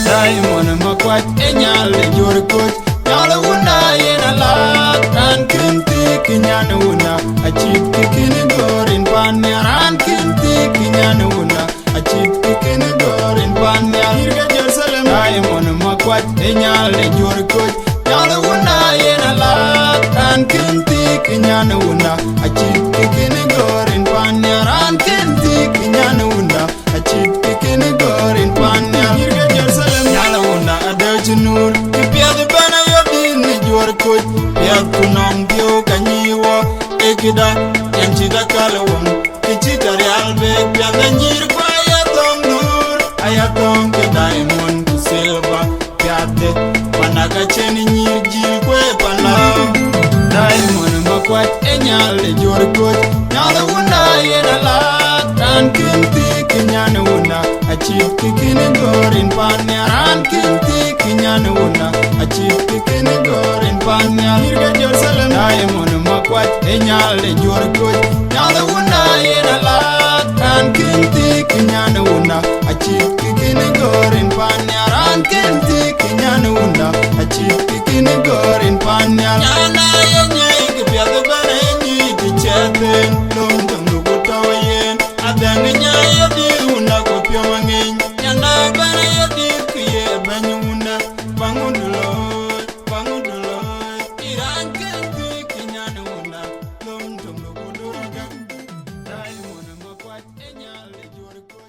Diamond Makuac e nyal de jor koc. Nyal wunda yen alath, ran kën thik nyan wunda. Acït kë kën gör in pan nhial, ran kën thik nyan wunda. Acït kë kën gör in pan nhial. Yïr ke Jerusalem. Diamond Makuac e nyal de jor koc. Nyal wunda yen alath, ran kën thik nyan wunda. Acït kë kën gör in pan nhial, ran kën thik nyan wunda. Acït kë kën gör in pan nhial. Yïr ke Jerusalem. Nyal wunda adë cï nur. Kë piɛth bɛ̈n ayök dït në jor koc. Piɛth ku nɔm piɔ̈u ka nyïï wɔ. Ee këda, yɛn cï da kal wun. Kë cï tɔ rial bek piath anyïïr ku aya thɔŋ dhuur, aya thɔŋ ke diamond ku silver. Piathde, pan aka cïn nyïïr jil kue pan lɔ. Diamond Makuac e nyal de jor koc, nyal wunda yen alath, ran kën thik nyan wunda. Acït kë kën gör in pan nhial, ran kën thik nyan wunda. Acït kë kën gör in pan nhial. Yïr ke Jerusalem. Diamond Makuac e nyal de jor koc. Nyal wunda yen alath, ran kën thik nyan wunda. Acït kë kën gör in pan nhial, ran kën thik nyan wunda. Acït kë kën gör in pan nhial. Nyana ye nyai kë piath bɛ̈n e nyïï kë cɛth en. Lom töŋ du ku tɔ̈u yen. Adhëŋ nyai ye dït wunda ku piɔ̈u aŋeny. Nyana bɛ̈n ye dït kë ye bɛ̈ny wunda. Baŋ wunda looi, baŋ wunda looi. Iran kën thik nyan wunda. Lom töŋ du ku dur agam. Diamond Makuac e nyal de jor koc.